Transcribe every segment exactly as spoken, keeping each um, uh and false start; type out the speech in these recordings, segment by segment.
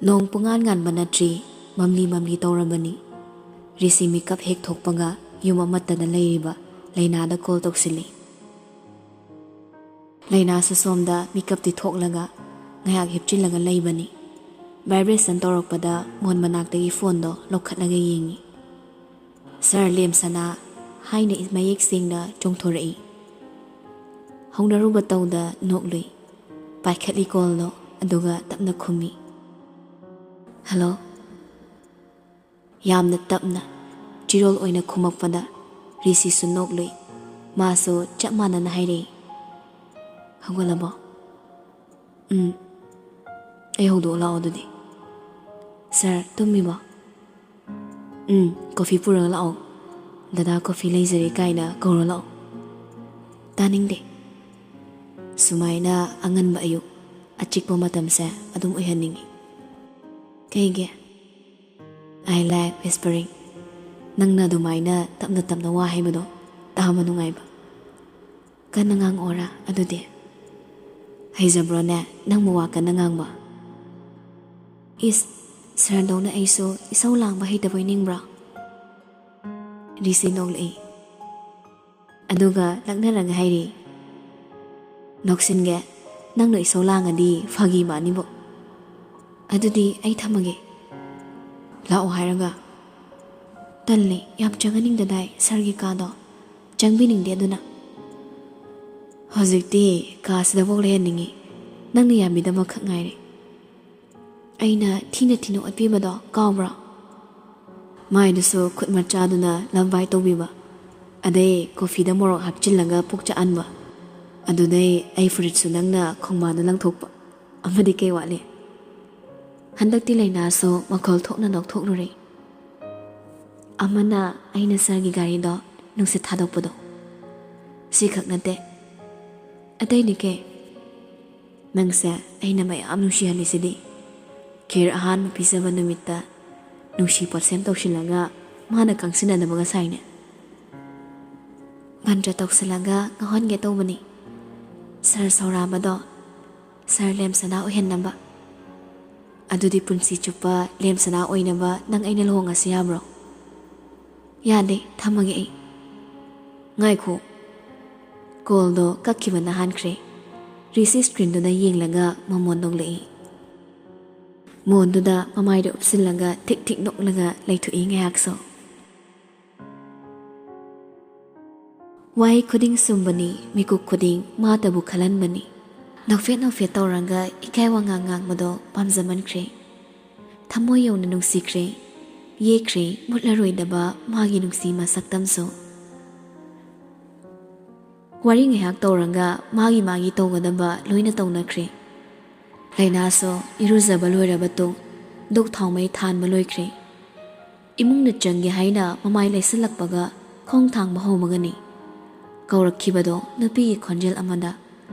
ꯅꯣꯡ ꯄꯨꯡꯉꯥꯟ ꯉꯥꯟꯕ ꯅꯠꯇ꯭ꯔꯤ, ꯃꯝꯂꯤ ꯃꯝꯂꯤ ꯇꯧꯔꯕꯅꯤ꯫ ꯔꯤꯁꯤ ꯃꯤꯀꯞ ꯍꯦꯛ ꯊꯣꯛꯄꯒ ꯌꯨꯝ ꯑꯃꯠꯇꯗ ꯂꯩꯔꯤꯕ ꯂꯩꯅꯥꯗ ꯀꯣꯜ ꯇꯧꯁꯤꯜꯂꯤ꯫ ꯂꯩꯅꯥꯁꯨ ꯁꯣꯝꯗ ꯃꯤꯀꯞꯇꯤ ꯊꯣꯛꯂꯒ ꯉꯥꯏꯍꯥꯛ ꯍꯤꯞꯆꯤꯜꯂꯒ ꯂꯩꯕꯅꯤ꯫ ꯚꯥꯏꯕ꯭ꯔꯦꯁꯟ ꯇꯧꯔꯛꯄꯗ ꯃꯣꯟ ꯃꯅꯥꯛꯇꯒꯤ ꯐꯣꯟꯗꯣ ꯂꯧꯈꯠꯂꯒ ꯌꯦꯡꯉꯤ꯫ "ꯁꯥꯔ ꯂꯦꯝꯁꯅꯥ" ꯍꯥꯏꯅ ꯃꯌꯦꯛ ꯁꯦꯡꯅ ꯆꯣꯡꯊꯣꯔꯛꯏ꯫ ꯍꯧꯅꯔꯨꯕ ꯇꯧꯗ ꯅꯣꯛꯂꯨꯏ꯫ ꯄꯥꯏꯈꯠꯂꯤ ꯀꯣꯜꯗꯣ, ꯑꯗꯨꯒ ꯇꯞꯅ ꯈꯨꯝꯃꯤ꯫ "ꯍꯜꯂꯣ?" ꯌꯥꯝꯅ ꯇꯞꯅ, ꯆꯤꯔꯣꯜ ꯑꯣꯏꯅ ꯈꯨꯝꯃꯛꯄꯗ ꯔꯤꯁꯤꯁꯨ ꯅꯣꯛꯂꯨꯏ꯫ ꯃꯥꯁꯨ ꯆꯞ ꯃꯥꯟꯅꯅ ꯍꯥꯏꯔꯛꯏ꯫ "ꯍꯧꯒꯠꯂꯕꯣ?" "ꯎꯝ꯫ ꯑꯩ ꯍꯧꯗꯣꯛꯑ ꯂꯥꯛꯑꯣ ꯑꯗꯨꯗꯤ꯫" "ꯁꯥꯔ, ꯇꯨꯝꯃꯤꯕꯣ?" "ꯎꯝ, ꯀꯣꯐꯤ ꯄꯨꯔꯒ ꯂꯥꯛꯑꯣ꯫ ꯗꯗꯥ ꯀꯣꯐꯤ ꯂꯩꯖꯔꯦ ꯀꯥꯏꯅ ꯀꯧꯔ ꯂꯥꯛꯑꯣ꯫" "ꯇꯥꯅꯤꯡꯗꯦ꯫ ꯁꯨꯃꯥꯏꯅ ꯑꯉꯟꯕ ꯑꯌꯨꯛ, ꯑꯆꯤꯛꯄ ꯃꯇꯝꯁꯦ ꯑꯗꯨꯝ ꯑꯣꯏꯍꯟꯅꯤꯡꯉꯤ꯫" "ꯀꯩꯒꯤ?" "I like whispering꯫ ꯅꯪꯅ ꯑꯗꯨꯃꯥꯏꯅ ꯇꯞꯅ ꯇꯞꯅ ꯋꯥ ꯍꯥꯏꯕꯗꯣ ꯇꯥꯕ ꯅꯨꯡꯉꯥꯏꯕ꯫" "ꯀꯟꯅ ꯉꯥꯡꯉꯛꯑꯣꯔꯥ ꯑꯗꯨꯗꯤ?" "ꯍꯩꯖꯕ꯭ꯔꯣꯅꯦ ꯅꯪꯕꯨ ꯋꯥ ꯀꯟꯅ ꯉꯥꯡꯕ?" "ꯏꯁ, ꯁꯥꯔꯗꯧꯅ ꯑꯩꯁꯨ ꯏꯁꯧ ꯂꯥꯡꯕ ꯍꯩꯇꯕꯣꯏ ꯅꯤꯡꯕ꯭ꯔꯣ?" ꯔꯤꯁꯤ ꯅꯣꯛꯂꯛꯏ꯫ ꯑꯗꯨꯒ ꯂꯛꯅꯔꯒ ꯍꯥꯏꯔꯤ, "ꯅꯣꯛꯁꯤꯟꯒꯦ, ꯅꯪꯅ ꯏꯁꯧ ꯂꯥꯡꯉꯗꯤ ꯐꯥꯒꯤ ꯃꯥꯅꯤꯕꯣ꯫ ꯑꯗꯨꯗꯤ ꯑꯩ ꯊꯝꯃꯒꯦ꯫" "ꯂꯥꯛꯑꯣ ꯍꯥꯏꯔꯒ?" "ꯇꯜꯂꯦ, ꯌꯥꯝ ꯆꯪꯍꯟꯅꯤꯡꯗꯗꯥꯏ ꯁꯥꯔꯒꯤ ꯀꯥꯗꯣ? ꯆꯪꯕꯤꯅꯤꯡꯗꯦ ꯑꯗꯨꯅ꯫" "ꯍꯧꯖꯤꯛꯇꯤ ꯀꯥꯁꯤꯗꯐꯥꯎ ꯂꯩꯍꯟꯅꯤꯡꯉꯤ꯫ ꯅꯪꯅ ꯌꯥꯝꯕꯤꯗꯕꯈꯛ ꯉꯥꯏꯔꯦ꯫" "ꯑꯩꯅ ꯊꯤꯅ ꯊꯤꯅ ꯑꯣꯠꯄꯤꯕꯗꯣ ꯀꯥꯎꯕ꯭ꯔꯣ?" ꯃꯥꯏꯗꯨꯁꯨ ꯈꯨꯠ ꯃꯆꯥꯗꯨꯅ ꯂꯝꯕꯥꯏ ꯇꯧꯕꯤꯕ, ꯑꯗꯩ ꯀꯣꯐꯤꯗ ꯃꯣꯔꯣꯛ ꯍꯥꯞꯆꯤꯜꯂꯒ ꯄꯨꯛ ꯆꯥꯛꯍꯟꯕ, ꯑꯗꯨꯗꯩ ꯑꯩ ꯐꯨꯔꯤꯠꯁꯨ ꯅꯪꯅ ꯈꯣꯡꯕꯥꯟꯗ ꯂꯪꯊꯣꯛꯄ꯫ ꯑꯃꯗꯤ ꯀꯩ ꯋꯥꯠꯂꯤ? ꯍꯟꯗꯛꯇꯤ ꯂꯩꯅꯥꯁꯨ ꯃꯈꯣꯜ ꯊꯣꯛꯅ ꯅꯣꯛꯊꯣꯛꯂꯨꯔꯦ꯫ ꯑꯃꯅ ꯑꯩꯅ ꯁꯥꯔꯒꯤ ꯒꯥꯔꯤꯗꯣ ꯅꯨꯡꯁꯤꯠ ꯊꯥꯗꯣꯛꯄꯗꯣ꯫ ꯁꯤꯈꯛ ꯅꯠꯇꯦ, ꯑꯇꯩꯅꯤ ꯀꯩ꯫ ꯅꯪꯁꯦ ꯑꯩꯅ ꯃꯌꯥꯝ ꯅꯨꯡꯁꯤꯍꯜꯂꯤꯁꯤꯗꯤ꯫ ꯈꯤꯔ ꯑꯍꯥꯟꯕ ꯄꯤꯖꯕ ꯅꯨꯃꯤꯠꯇ ꯅꯨꯡꯁꯤ ꯄꯣꯠꯁꯦꯝ ꯇꯧꯁꯤꯜꯂꯒ ꯃꯥꯅ ꯀꯪꯁꯤꯟꯅꯗꯕꯒ ꯁꯥꯏꯅꯦ꯫ ꯃꯟꯇ꯭ꯔ ꯇꯧꯁꯤꯜꯂꯒ ꯉꯥꯎꯍꯟꯒꯦ ꯇꯧꯕꯅꯤ꯫ ꯁꯥꯔ ꯁꯧꯔꯥꯕꯗꯣ ꯁꯥꯔ ꯂꯦꯝꯁꯅꯥ ꯑꯣꯏꯍꯟꯅꯕ꯫ ꯑꯗꯨꯗꯤ ꯄꯨꯟꯁꯤ ꯆꯨꯞꯄ ꯂꯦꯝꯁꯅꯥ ꯑꯣꯏꯅꯕ ꯅꯪ ꯑꯩꯅ ꯂꯨꯍꯣꯡꯉꯁꯤ ꯍꯥꯏꯕ꯭ꯔꯣ? ꯌꯥꯗꯦ, ꯊꯝꯃꯒꯦ ꯑꯩ꯫ ꯉꯥꯏꯈꯣ꯫ ꯀꯣꯜꯗꯣ ꯀꯛꯈꯤꯕꯅ ꯍꯥꯟꯈ꯭ꯔꯦ꯫ ꯔꯤꯁꯤ ꯁ꯭ꯀ꯭ꯔꯤꯟꯗꯨꯗ ꯌꯦꯡꯂꯒ ꯃꯃꯣꯟ ꯅꯣꯛꯂꯛꯏ꯫ ꯃꯣꯟꯗꯨꯗ ꯃꯃꯥꯏꯗ ꯎꯞꯁꯤꯜꯂꯒ ꯊꯤꯛ ꯊꯤꯛ ꯅꯣꯛꯂꯒ ꯂꯩꯊꯣꯛꯏ ꯉꯥꯏꯍꯥꯛꯁꯨ꯫ ꯋꯥꯍꯩ ꯈꯨꯗꯤꯡ ꯆꯨꯝꯕꯅꯤ, ꯃꯤꯀꯨꯞ ꯈꯨꯗꯤꯡ ꯃꯥꯇꯕꯨ ꯈꯜꯍꯟꯕꯅꯤ꯫ ꯅꯣꯛꯐꯦꯠ ꯅꯣꯛꯐꯦꯠ ꯇꯧꯔꯒ ꯏꯀꯥꯏ ꯋꯥꯉꯥꯡ ꯉꯥꯡꯕꯗꯣ ꯄꯥꯝꯖꯃꯟꯈ꯭ꯔꯦ꯫ ꯊꯃꯣꯏ ꯌꯧꯅ ꯅꯨꯡꯁꯤꯈ꯭ꯔꯦ, ꯌꯦꯛꯈ꯭ꯔꯦ ꯃꯨꯠꯂꯔꯣꯏꯗꯕ ꯃꯥꯒꯤ ꯅꯨꯡꯁꯤ ꯃꯁꯛꯇꯝꯁꯨ꯫ ꯋꯥꯔꯤ ꯉꯥꯏꯍꯥꯛ ꯇꯧꯔꯒ ꯃꯥꯒꯤ ꯃꯥꯒꯤ ꯇꯧꯒꯗꯕ ꯂꯣꯏꯅ ꯇꯧꯅꯈ꯭ꯔꯦ꯫ ꯂꯩꯅꯥꯁꯨ ꯏꯔꯨꯖꯕ ꯂꯣꯏꯔꯕ ꯇꯨꯡ ꯙꯨꯛ ꯊꯥꯎꯃꯩ ꯊꯥꯟꯕ ꯂꯣꯏꯈ꯭ꯔꯦ꯫ ꯏꯃꯨꯡꯗ ꯆꯪꯒꯦ ꯍꯥꯏꯅ ꯃꯃꯥꯏ ꯂꯩꯁꯤꯜꯂꯛꯄꯒ ꯈꯣꯡ ꯊꯥꯡꯕ ꯍꯧꯕꯒꯅꯤ꯫ ꯀꯧꯔꯛꯈꯤꯕꯗꯣ ꯅꯨꯄꯤꯒꯤ ꯈꯣꯟꯖꯦꯜ ꯑꯃꯗ꯫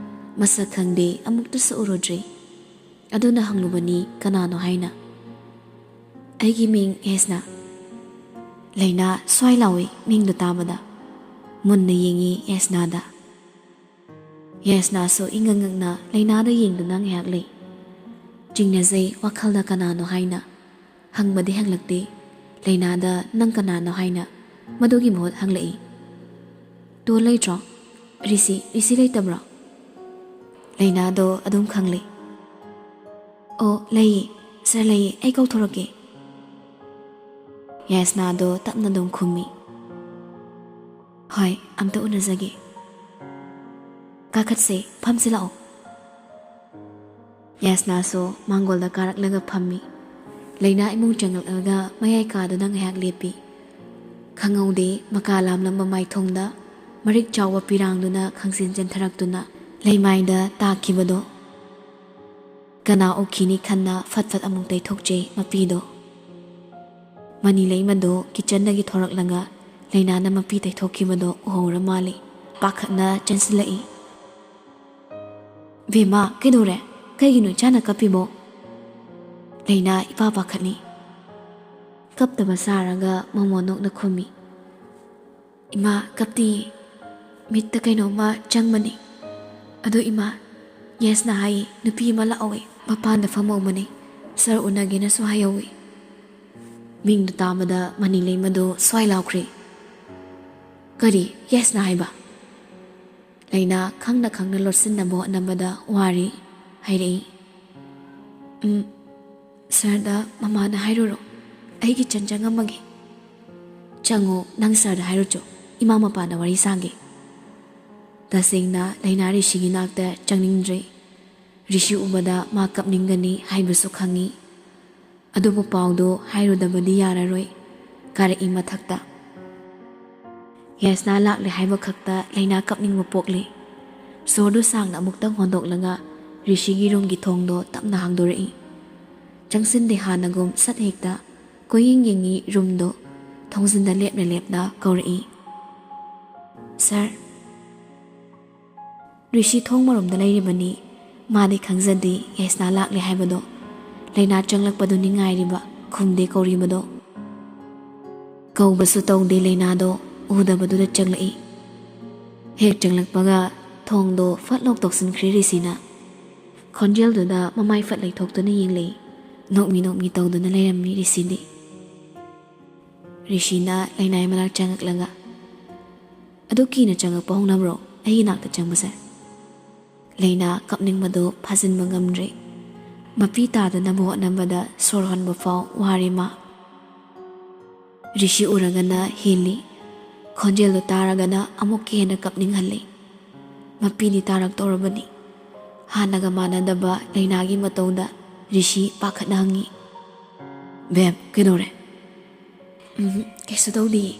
ꯃꯁꯛ ꯈꯪꯗꯦ, ꯑꯃꯨꯛꯇꯁꯨ ꯎꯔꯨꯗ꯭ꯔꯤ꯫ ꯑꯗꯨꯅ ꯍꯪꯂꯨꯕꯅꯤ, "ꯀꯅꯥꯅꯣ?" ꯍꯥꯏꯅ꯫ "ꯑꯩꯒꯤ ꯃꯤꯡ ꯌꯥꯏꯁꯅꯥ꯫" ꯂꯩꯅꯥ ꯁ꯭ꯋꯥꯏ ꯂꯥꯎꯏ ꯃꯤꯡꯗꯨ ꯇꯥꯕꯗ꯫ ꯃꯨꯟꯅ ꯌꯦꯡꯉꯤ ꯌꯥꯏꯁꯅꯥꯗ꯫ ꯌꯥꯏꯁꯅꯥꯁꯨ ꯏꯉꯛ ꯉꯛꯅ ꯂꯩꯅꯥꯗ ꯌꯦꯡꯗꯨꯅ ꯉꯥꯏꯍꯥꯛ ꯂꯩ꯫ ꯆꯤꯡꯅꯖꯩ ꯋꯥꯈꯜꯗ ꯀꯅꯥꯅꯣ ꯍꯥꯏꯅ꯫ ꯍꯪꯕꯗꯤ ꯍꯪꯂꯛꯇꯦ꯫ ꯂꯩꯅꯥꯗ "ꯅꯪ ꯀꯅꯥꯅꯣ?" ꯍꯥꯏꯅ ꯃꯗꯨꯒꯤ ꯃꯍꯨꯠ ꯍꯪꯂꯛꯏ꯫ "ꯇꯣ ꯂꯩꯇ꯭ꯔꯣ? ꯔꯤꯁꯤ, ꯔꯤꯁꯤ ꯂꯩꯇꯕ꯭ꯔꯣ?" ꯂꯩꯅꯥꯗꯣ ꯑꯗꯨꯝ ꯈꯪꯂꯦ꯫ "ꯑꯣ, ꯂꯩꯌꯦ꯫ ꯁꯥꯔ ꯂꯩꯌꯦ, ꯑꯩ ꯀꯧꯊꯣꯔꯛꯀꯦ꯫" ꯌꯥꯏꯁꯅꯥꯗꯣ ꯇꯞꯅ ꯑꯗꯨꯝ ꯈꯨꯝꯃꯤ꯫ "ꯍꯣꯏ, ꯑꯝꯇ ꯎꯅꯖꯒꯦ꯫" "ꯀꯥꯈꯠꯁꯦ, ꯐꯝꯁꯤ ꯂꯥꯛꯑꯣ꯫" ꯌꯥꯏꯁꯅꯥꯁꯨ ꯃꯥꯡꯒꯣꯜꯗ ꯀꯥꯔꯛꯂꯒ ꯐꯝꯃꯤ꯫ ꯂꯩꯅꯥ ꯏꯃꯨꯡ ꯆꯪꯂꯛꯂꯒ ꯃꯌꯥꯏ ꯀꯥꯗꯨꯅ ꯉꯥꯏꯍꯥꯛ ꯂꯦꯞꯄꯤ꯫ ꯈꯪꯍꯧꯗꯦ ꯃꯀꯥ ꯂꯥꯝꯂꯝꯕ ꯃꯥꯏꯊꯣꯡꯗ ꯃꯔꯤꯛ ꯆꯥꯎꯕ ꯄꯤꯔꯥꯡꯗꯨꯅ ꯈꯪꯆꯦꯟ ꯆꯦꯟꯊꯔꯛꯇꯨꯅ ꯂꯩꯃꯥꯏꯗ ꯇꯥꯈꯤꯕꯗꯣ꯫ ꯀꯅꯥ ꯎꯈꯤꯅꯤ ꯈꯟꯅ ꯐꯠ ꯐꯠ ꯑꯃꯨꯛ ꯇꯩꯊꯣꯛꯆꯩ ꯃꯄꯤꯗꯣ꯫ ꯃꯅꯤ ꯂꯩꯃꯗꯣ ꯀꯤꯠꯆꯟꯗꯒꯤ ꯊꯣꯔꯛꯂꯒ ꯂꯩꯅꯥꯅ ꯃꯄꯤ ꯇꯩꯊꯣꯛꯈꯤꯕꯗꯣ ꯎꯍꯧꯔ ꯃꯥꯜꯂꯤ꯫ ꯄꯥꯈꯠꯅ ꯆꯦꯟꯁꯤꯜꯂꯛꯏ꯫ "ꯕꯦꯝꯃ, ꯀꯩꯗꯧꯔꯦ? ꯀꯩꯒꯤꯅꯣ ꯏꯆꯥꯅ ꯀꯞꯄꯤꯕꯣ?" ꯂꯩꯅꯥ ꯏꯄꯥ ꯄꯥꯈꯠꯂꯤ꯫ ꯀꯞꯇꯕ ꯁꯥꯔꯒ ꯃꯃꯣꯟ ꯅꯣꯛꯅ ꯈꯨꯝꯃꯤ꯫ "ꯏꯃꯥ, ꯀꯞꯇꯤꯌꯦ꯫ ꯃꯤꯠꯇ ꯀꯩꯅꯣꯝꯃ ꯆꯪꯕꯅꯤ꯫ ꯑꯗꯣ ꯏꯃꯥ, ꯌꯥꯏꯁꯅꯥ ꯍꯥꯏꯌꯦ, ꯅꯨꯄꯤ ꯑꯃ ꯂꯥꯛꯍꯧꯋꯦ, ꯃꯄꯥꯟꯗ ꯐꯝꯍꯧꯕꯅꯦ꯫ ꯁꯥꯔ ꯎꯅꯒꯦꯅꯁꯨ ꯍꯥꯏꯍꯧꯋꯤ꯫ ꯃꯤꯡꯗꯨ ꯇꯥꯕꯗ ꯃꯅꯤ ꯂꯩꯃꯗꯨ ꯁ꯭ꯋꯥꯏ ꯂꯥꯎꯈ꯭ꯔꯦ꯫ "ꯀꯔꯤ? ꯌꯥꯏꯁꯅꯥ ꯍꯥꯏꯕ?" ꯂꯩꯅꯥ ꯈꯪꯅ ꯈꯪꯅ ꯂꯣꯠꯁꯤꯟꯅꯕ ꯍꯣꯠꯅꯕꯗ ꯋꯥꯔꯤ ꯍꯥꯏꯔꯛꯏ꯫ "ꯎꯝ, ꯁꯥꯔꯗ ꯃꯃꯥꯅ ꯍꯥꯏꯔꯨꯔꯣ, ꯑꯩ ꯀꯤꯆꯟ ꯆꯪꯉꯝꯃꯒꯦ꯫" "ꯆꯪꯉꯣ, ꯅꯪ ꯁꯥꯔꯗ ꯍꯥꯏꯔꯨꯆꯣ, ꯏꯃꯥ ꯃꯄꯥꯅ ꯋꯥꯔꯤ ꯁꯥꯒꯦ꯫" ꯇꯁꯦꯡꯅ ꯂꯩꯅꯥ ꯔꯤꯁꯤꯒꯤ ꯅꯥꯛꯇ ꯆꯪꯅꯤꯡꯗ꯭ꯔꯦ꯫ ꯔꯤꯁꯤ ꯎꯕꯗ ꯃꯥ ꯀꯞꯅꯤꯡꯒꯅꯤ ꯍꯥꯏꯕꯁꯨ ꯈꯪꯏ꯫ ꯑꯗꯨꯕꯨ ꯄꯥꯎꯗꯨ ꯍꯥꯏꯔꯨꯗꯕꯗꯤ ꯌꯥꯔꯔꯣꯏ꯫ ꯀꯥꯔꯛꯏ ꯃꯊꯛꯇ꯫ ꯌꯥꯏꯁꯅꯥ ꯂꯥꯛꯂꯦ ꯍꯥꯏꯕ ꯈꯛꯇ ꯂꯩꯅꯥ ꯀꯞꯅꯤꯡꯕ ꯄꯣꯛꯂꯦ꯫ ꯁꯣꯔꯗꯨ ꯁꯥꯡꯅ ꯑꯃꯨꯛꯇꯪ ꯍꯣꯟꯗꯣꯛꯂꯒ ꯔꯤꯁꯤꯒꯤ ꯔꯨꯝꯒꯤ ꯊꯣꯡꯗꯣ ꯇꯞꯅ ꯍꯥꯡꯗꯣꯔꯛꯏ꯫ ꯆꯪꯁꯤꯟꯗꯦ ꯍꯥꯟꯅꯒꯨꯝ ꯁꯠ ꯍꯦꯛꯇ ꯀꯣꯏꯌꯦꯡ ꯌꯦꯡꯉꯤ ꯔꯨꯝꯗꯣ꯫ ꯊꯣꯡꯖꯤꯟꯗ ꯂꯦꯞꯅ ꯂꯦꯞꯅ ꯀꯧꯔꯛꯏ, "ꯁꯥꯔ꯫" ꯔꯤꯁꯤ ꯊꯣꯡ ꯃꯔꯣꯝꯗ ꯂꯩꯔꯤꯕꯅꯤ꯫ ꯃꯥꯗꯤ ꯈꯪꯖꯗꯦ ꯌꯥꯏꯁꯅꯥ ꯂꯥꯛꯂꯦ ꯍꯥꯏꯕꯗꯣ꯫ ꯂꯩꯅꯥ ꯆꯪꯂꯛꯄꯗꯨꯅꯤ ꯉꯥꯏꯔꯤꯕ, ꯈꯨꯝꯗꯦ ꯀꯧꯔꯤꯕꯗꯣ꯫ ꯀꯧꯕꯁꯨ ꯇꯧꯗꯦ ꯂꯩꯅꯥꯗꯣ, ꯎꯗꯕꯗꯨꯗ ꯆꯪꯂꯛꯏ꯫ ꯍꯦꯛ ꯆꯪꯂꯛꯄꯒ ꯊꯣꯡꯗꯣ ꯐꯠ ꯂꯥꯎ ꯇꯣꯛꯁꯤꯟꯈ꯭ꯔꯦ ꯔꯤꯁꯤꯅ꯫ ꯈꯣꯟꯖꯦꯜꯗꯨꯗ ꯃꯃꯥꯏ ꯐꯠ ꯂꯩꯊꯣꯛꯇꯨꯅ ꯌꯦꯡꯂꯛꯏ꯫ ꯅꯣꯛꯃꯤ ꯅꯣꯛꯃꯤ ꯇꯧꯗꯨꯅ ꯂꯩꯔꯝꯃꯤ ꯔꯤꯁꯤꯗꯤ꯫ ꯔꯤꯁꯤꯅ ꯂꯩꯅꯥꯏ ꯃꯅꯥꯛ ꯆꯪꯉꯛꯂꯒ, "ꯑꯗꯨ ꯀꯤꯅ ꯆꯪꯉꯛꯄ ꯍꯧꯅꯕ꯭ꯔꯣ ꯑꯩꯒꯤ ꯅꯥꯛꯇ ꯆꯪꯕꯁꯦ?" ꯂꯩꯅꯥ ꯀꯞꯅꯤꯡꯕꯗꯨ ꯐꯥꯖꯤꯟꯕ ꯉꯝꯗ꯭ꯔꯦ꯫ ꯃꯄꯤ ꯇꯥꯗꯅꯕ ꯍꯣꯠꯅꯕꯗ ꯁꯣꯔ ꯍꯣꯟꯕ ꯐꯥꯎ ꯋꯥꯔꯦ ꯃꯥ꯫ ꯔꯤꯁꯤ ꯎꯔꯒꯅ ꯍꯦꯜꯂꯤ, ꯈꯣꯟꯖꯦꯜꯗꯨ ꯇꯥꯔꯒꯅ ꯑꯃꯨꯛꯀ ꯍꯦꯟꯅ ꯀꯞꯅꯤꯡꯍꯜꯂꯤ꯫ ꯃꯄꯤꯗꯤ ꯇꯥꯔꯛꯇꯧꯔꯕꯅꯤ꯫ ꯍꯥꯟꯅꯒ ꯃꯥꯟꯅꯗꯕ ꯂꯩꯅꯥꯒꯤ ꯃꯇꯧꯗ ꯔꯤꯁꯤ ꯄꯥꯈꯠꯅ ꯍꯪꯉꯤ, "ꯕꯦꯝ, ꯀꯩꯗꯧꯔꯦ?" "ꯎꯝ, ꯀꯩꯁꯨ ꯇꯧꯗꯤꯌꯦ꯫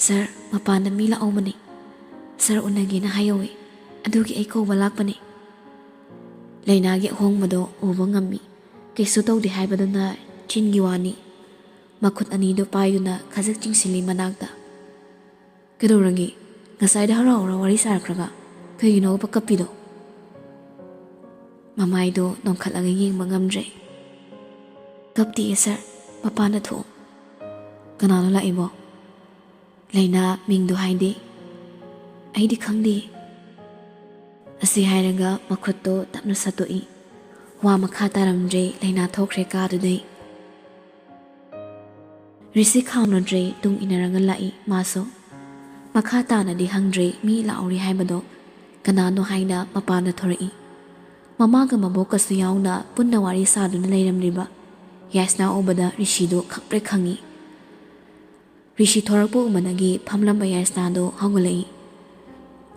ꯁꯥꯔ, ꯃꯄꯥꯟꯗ ꯃꯤ ꯂꯥꯛꯍꯧꯕꯅꯤ꯫ ꯁꯥꯔ ꯎꯅꯒꯦꯅ ꯍꯥꯏꯍꯧꯋꯤ꯫ ꯑꯗꯨꯒꯤ ꯑꯩ ꯀꯧꯕ ꯂꯥꯛꯄꯅꯤ꯫" ꯂꯩꯅꯥꯒꯤ ꯑꯍꯣꯡꯕꯗꯣ ꯎꯕ ꯉꯝꯃꯤ꯫ ꯀꯩꯁꯨ ꯇꯧꯗꯦ ꯍꯥꯏꯕꯗꯨꯅ ꯆꯤꯟꯒꯤ ꯋꯥꯅꯤ꯫ ꯃꯈꯨꯠ ꯑꯅꯤꯗꯨ ꯄꯥꯏꯗꯨꯅ ꯈꯖꯤꯛ ꯆꯤꯡꯁꯤꯜꯂꯤ ꯃꯅꯥꯛꯇ꯫ "ꯀꯩꯗꯧꯔꯒꯦ? ꯉꯁꯥꯏꯗ ꯍꯔꯥꯎ ꯍꯔꯥꯎ ꯋꯥꯔꯤ ꯁꯥꯔꯛꯈ꯭ꯔꯒ ꯀꯩꯒꯤꯅꯣꯕ ꯀꯞꯄꯤꯗꯣ?" ꯃꯃꯥꯏꯗꯣ ꯅꯣꯡꯈꯠꯂꯒ ꯌꯦꯡꯕ ꯉꯝꯗ꯭ꯔꯦ꯫ "ꯀꯞꯇꯤꯌꯦ ꯁꯥꯔ, ꯃꯄꯥꯟꯗ ꯊꯣꯛꯑꯣ꯫" "ꯀꯅꯥꯅꯣ ꯂꯥꯛꯏꯕꯣ?" "ꯂꯩꯅꯥ ꯃꯤꯡꯗꯣ ꯍꯥꯏꯗꯦ꯫" "ꯑꯩꯗꯤ ꯈꯪꯗꯦ꯫" ꯑꯁꯤ ꯍꯥꯏꯔꯒ ꯃꯈꯨꯠꯇꯣ ꯇꯞꯅ ꯁꯠꯇꯣꯛꯏ꯫ ꯋꯥ ꯃꯈꯥ ꯇꯥꯔꯝꯗ꯭ꯔꯦ, ꯂꯥꯏꯅꯥ ꯊꯣꯛꯈ꯭ꯔꯦ ꯀꯥꯗꯨꯗꯩ꯫ ꯔꯤꯁꯤ ꯈꯥꯝꯅꯗ꯭ꯔꯦ, ꯇꯨꯡ ꯏꯟꯅꯔꯒ ꯂꯥꯛꯏ ꯃꯥꯁꯨ꯫ ꯃꯈꯥ ꯇꯥꯅꯗꯤ ꯍꯪꯗ꯭ꯔꯦ, ꯃꯤ ꯂꯥꯛꯍꯧꯔꯤ ꯍꯥꯏꯕꯗꯣ ꯀꯅꯥꯅꯣ ꯍꯥꯏꯅ ꯃꯄꯥꯟꯗ ꯊꯣꯔꯛꯏ꯫ ꯃꯃꯥꯒ ꯃꯕꯣꯛꯀꯁꯨ ꯌꯥꯎꯅ ꯄꯨꯟꯅ ꯋꯥꯔꯤ ꯁꯥꯗꯨꯅ ꯂꯩꯔꯝꯂꯤꯕ ꯌꯥꯏꯁꯅꯥ ꯎꯕꯗ ꯔꯤꯁꯤꯗꯨ ꯈꯪꯄ꯭ꯔꯦꯛ ꯈꯪꯉꯤ꯫ ꯔꯤꯁꯤ ꯊꯣꯔꯛꯄ ꯎꯕꯗꯒꯤ ꯐꯝꯂꯝꯕ ꯌꯥꯏꯁꯅꯥꯗꯣ ꯍꯧꯒꯠꯂꯛꯏ꯫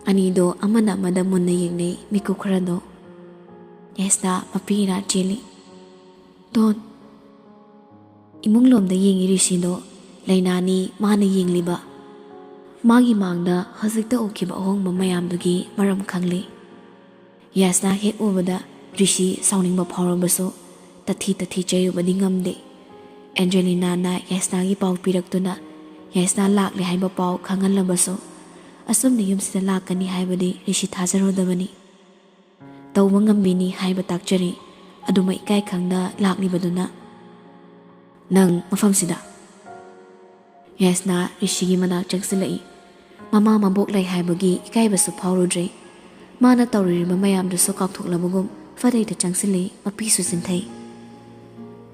ꯑꯅꯤꯗꯣ ꯑꯃꯅ ꯑꯃꯗ ꯃꯨꯟꯅ ꯌꯦꯡꯅꯩ, ꯃꯤꯀꯨꯞ ꯈꯔꯗꯣ꯫ ꯌꯥꯏꯁꯅꯥ ꯃꯄꯤ ꯏꯔꯥ ꯆꯦꯜꯂꯤ꯫ "ꯗꯣꯟ!" ꯏꯃꯨꯡꯂꯣꯝꯗ ꯌꯦꯡꯉꯤ ꯔꯤꯁꯤꯗꯣ꯫ ꯂꯥꯏꯅꯥꯅꯤ ꯃꯥꯅ ꯌꯦꯡꯂꯤꯕ꯫ ꯃꯥꯒꯤ ꯃꯥꯡꯗ ꯍꯧꯖꯤꯛꯇ ꯎꯈꯤꯕ ꯑꯍꯣꯡꯕ ꯃꯌꯥꯝꯗꯨꯒꯤ ꯃꯔꯝ ꯈꯪꯂꯤ꯫ ꯌꯥꯏꯁꯅꯥ ꯍꯦꯛ ꯎꯕꯗ ꯔꯤꯁꯤ ꯁꯥꯎꯅꯤꯡꯕ ꯐꯥꯎꯔꯕꯁꯨ ꯇꯊꯤ ꯇꯊꯤ ꯆꯩꯔꯨꯕꯗꯤ ꯉꯝꯗꯦ꯫ ꯑꯦꯟꯖꯦꯂꯤꯅꯥꯅ ꯌꯥꯏꯁꯅꯥꯒꯤ ꯄꯥꯎ ꯄꯤꯔꯛꯇꯨꯅ ꯌꯥꯏꯁꯅꯥ ꯂꯥꯛꯂꯦ ꯍꯥꯏꯕ ꯄꯥꯎ ꯈꯪꯍꯜꯂꯕꯁꯨ ꯑꯁꯨꯝꯅ ꯌꯨꯝꯁꯤꯗ ꯂꯥꯛꯀꯅꯤ ꯍꯥꯏꯕꯗꯤ ꯔꯤꯁꯤ ꯊꯥꯖꯔꯨꯗꯕꯅꯤ꯫ ꯇꯧꯕ ꯉꯝꯕꯤꯅꯤ ꯍꯥꯏꯕ ꯇꯥꯛꯆꯔꯤ꯫ ꯑꯗꯨꯃꯛ ꯏꯀꯥꯏ ꯈꯪꯗ ꯂꯥꯛꯂꯤꯕꯗꯨꯅ, "ꯅꯪ ꯃꯐꯝꯁꯤꯗ?" ꯌꯥꯏꯁꯅꯥ ꯔꯤꯁꯤꯒꯤ ꯃꯅꯥꯛ ꯆꯪꯁꯤꯜꯂꯛꯏ꯫ ꯃꯃꯥ ꯃꯕꯣꯛ ꯂꯩ ꯍꯥꯏꯕꯒꯤ ꯏꯀꯥꯏꯕꯁꯨ ꯐꯥꯎꯔꯨꯗ꯭ꯔꯦ꯫ ꯃꯥꯅ ꯇꯧꯔꯤꯕ ꯃꯌꯥꯝꯗꯨꯁꯨ ꯀꯥꯎꯊꯣꯛꯂꯕꯒꯨꯝ ꯐꯗꯩꯗ ꯆꯪꯁꯤꯜꯂꯤ, ꯃꯄꯤꯁꯨ ꯆꯤꯟꯊꯩ꯫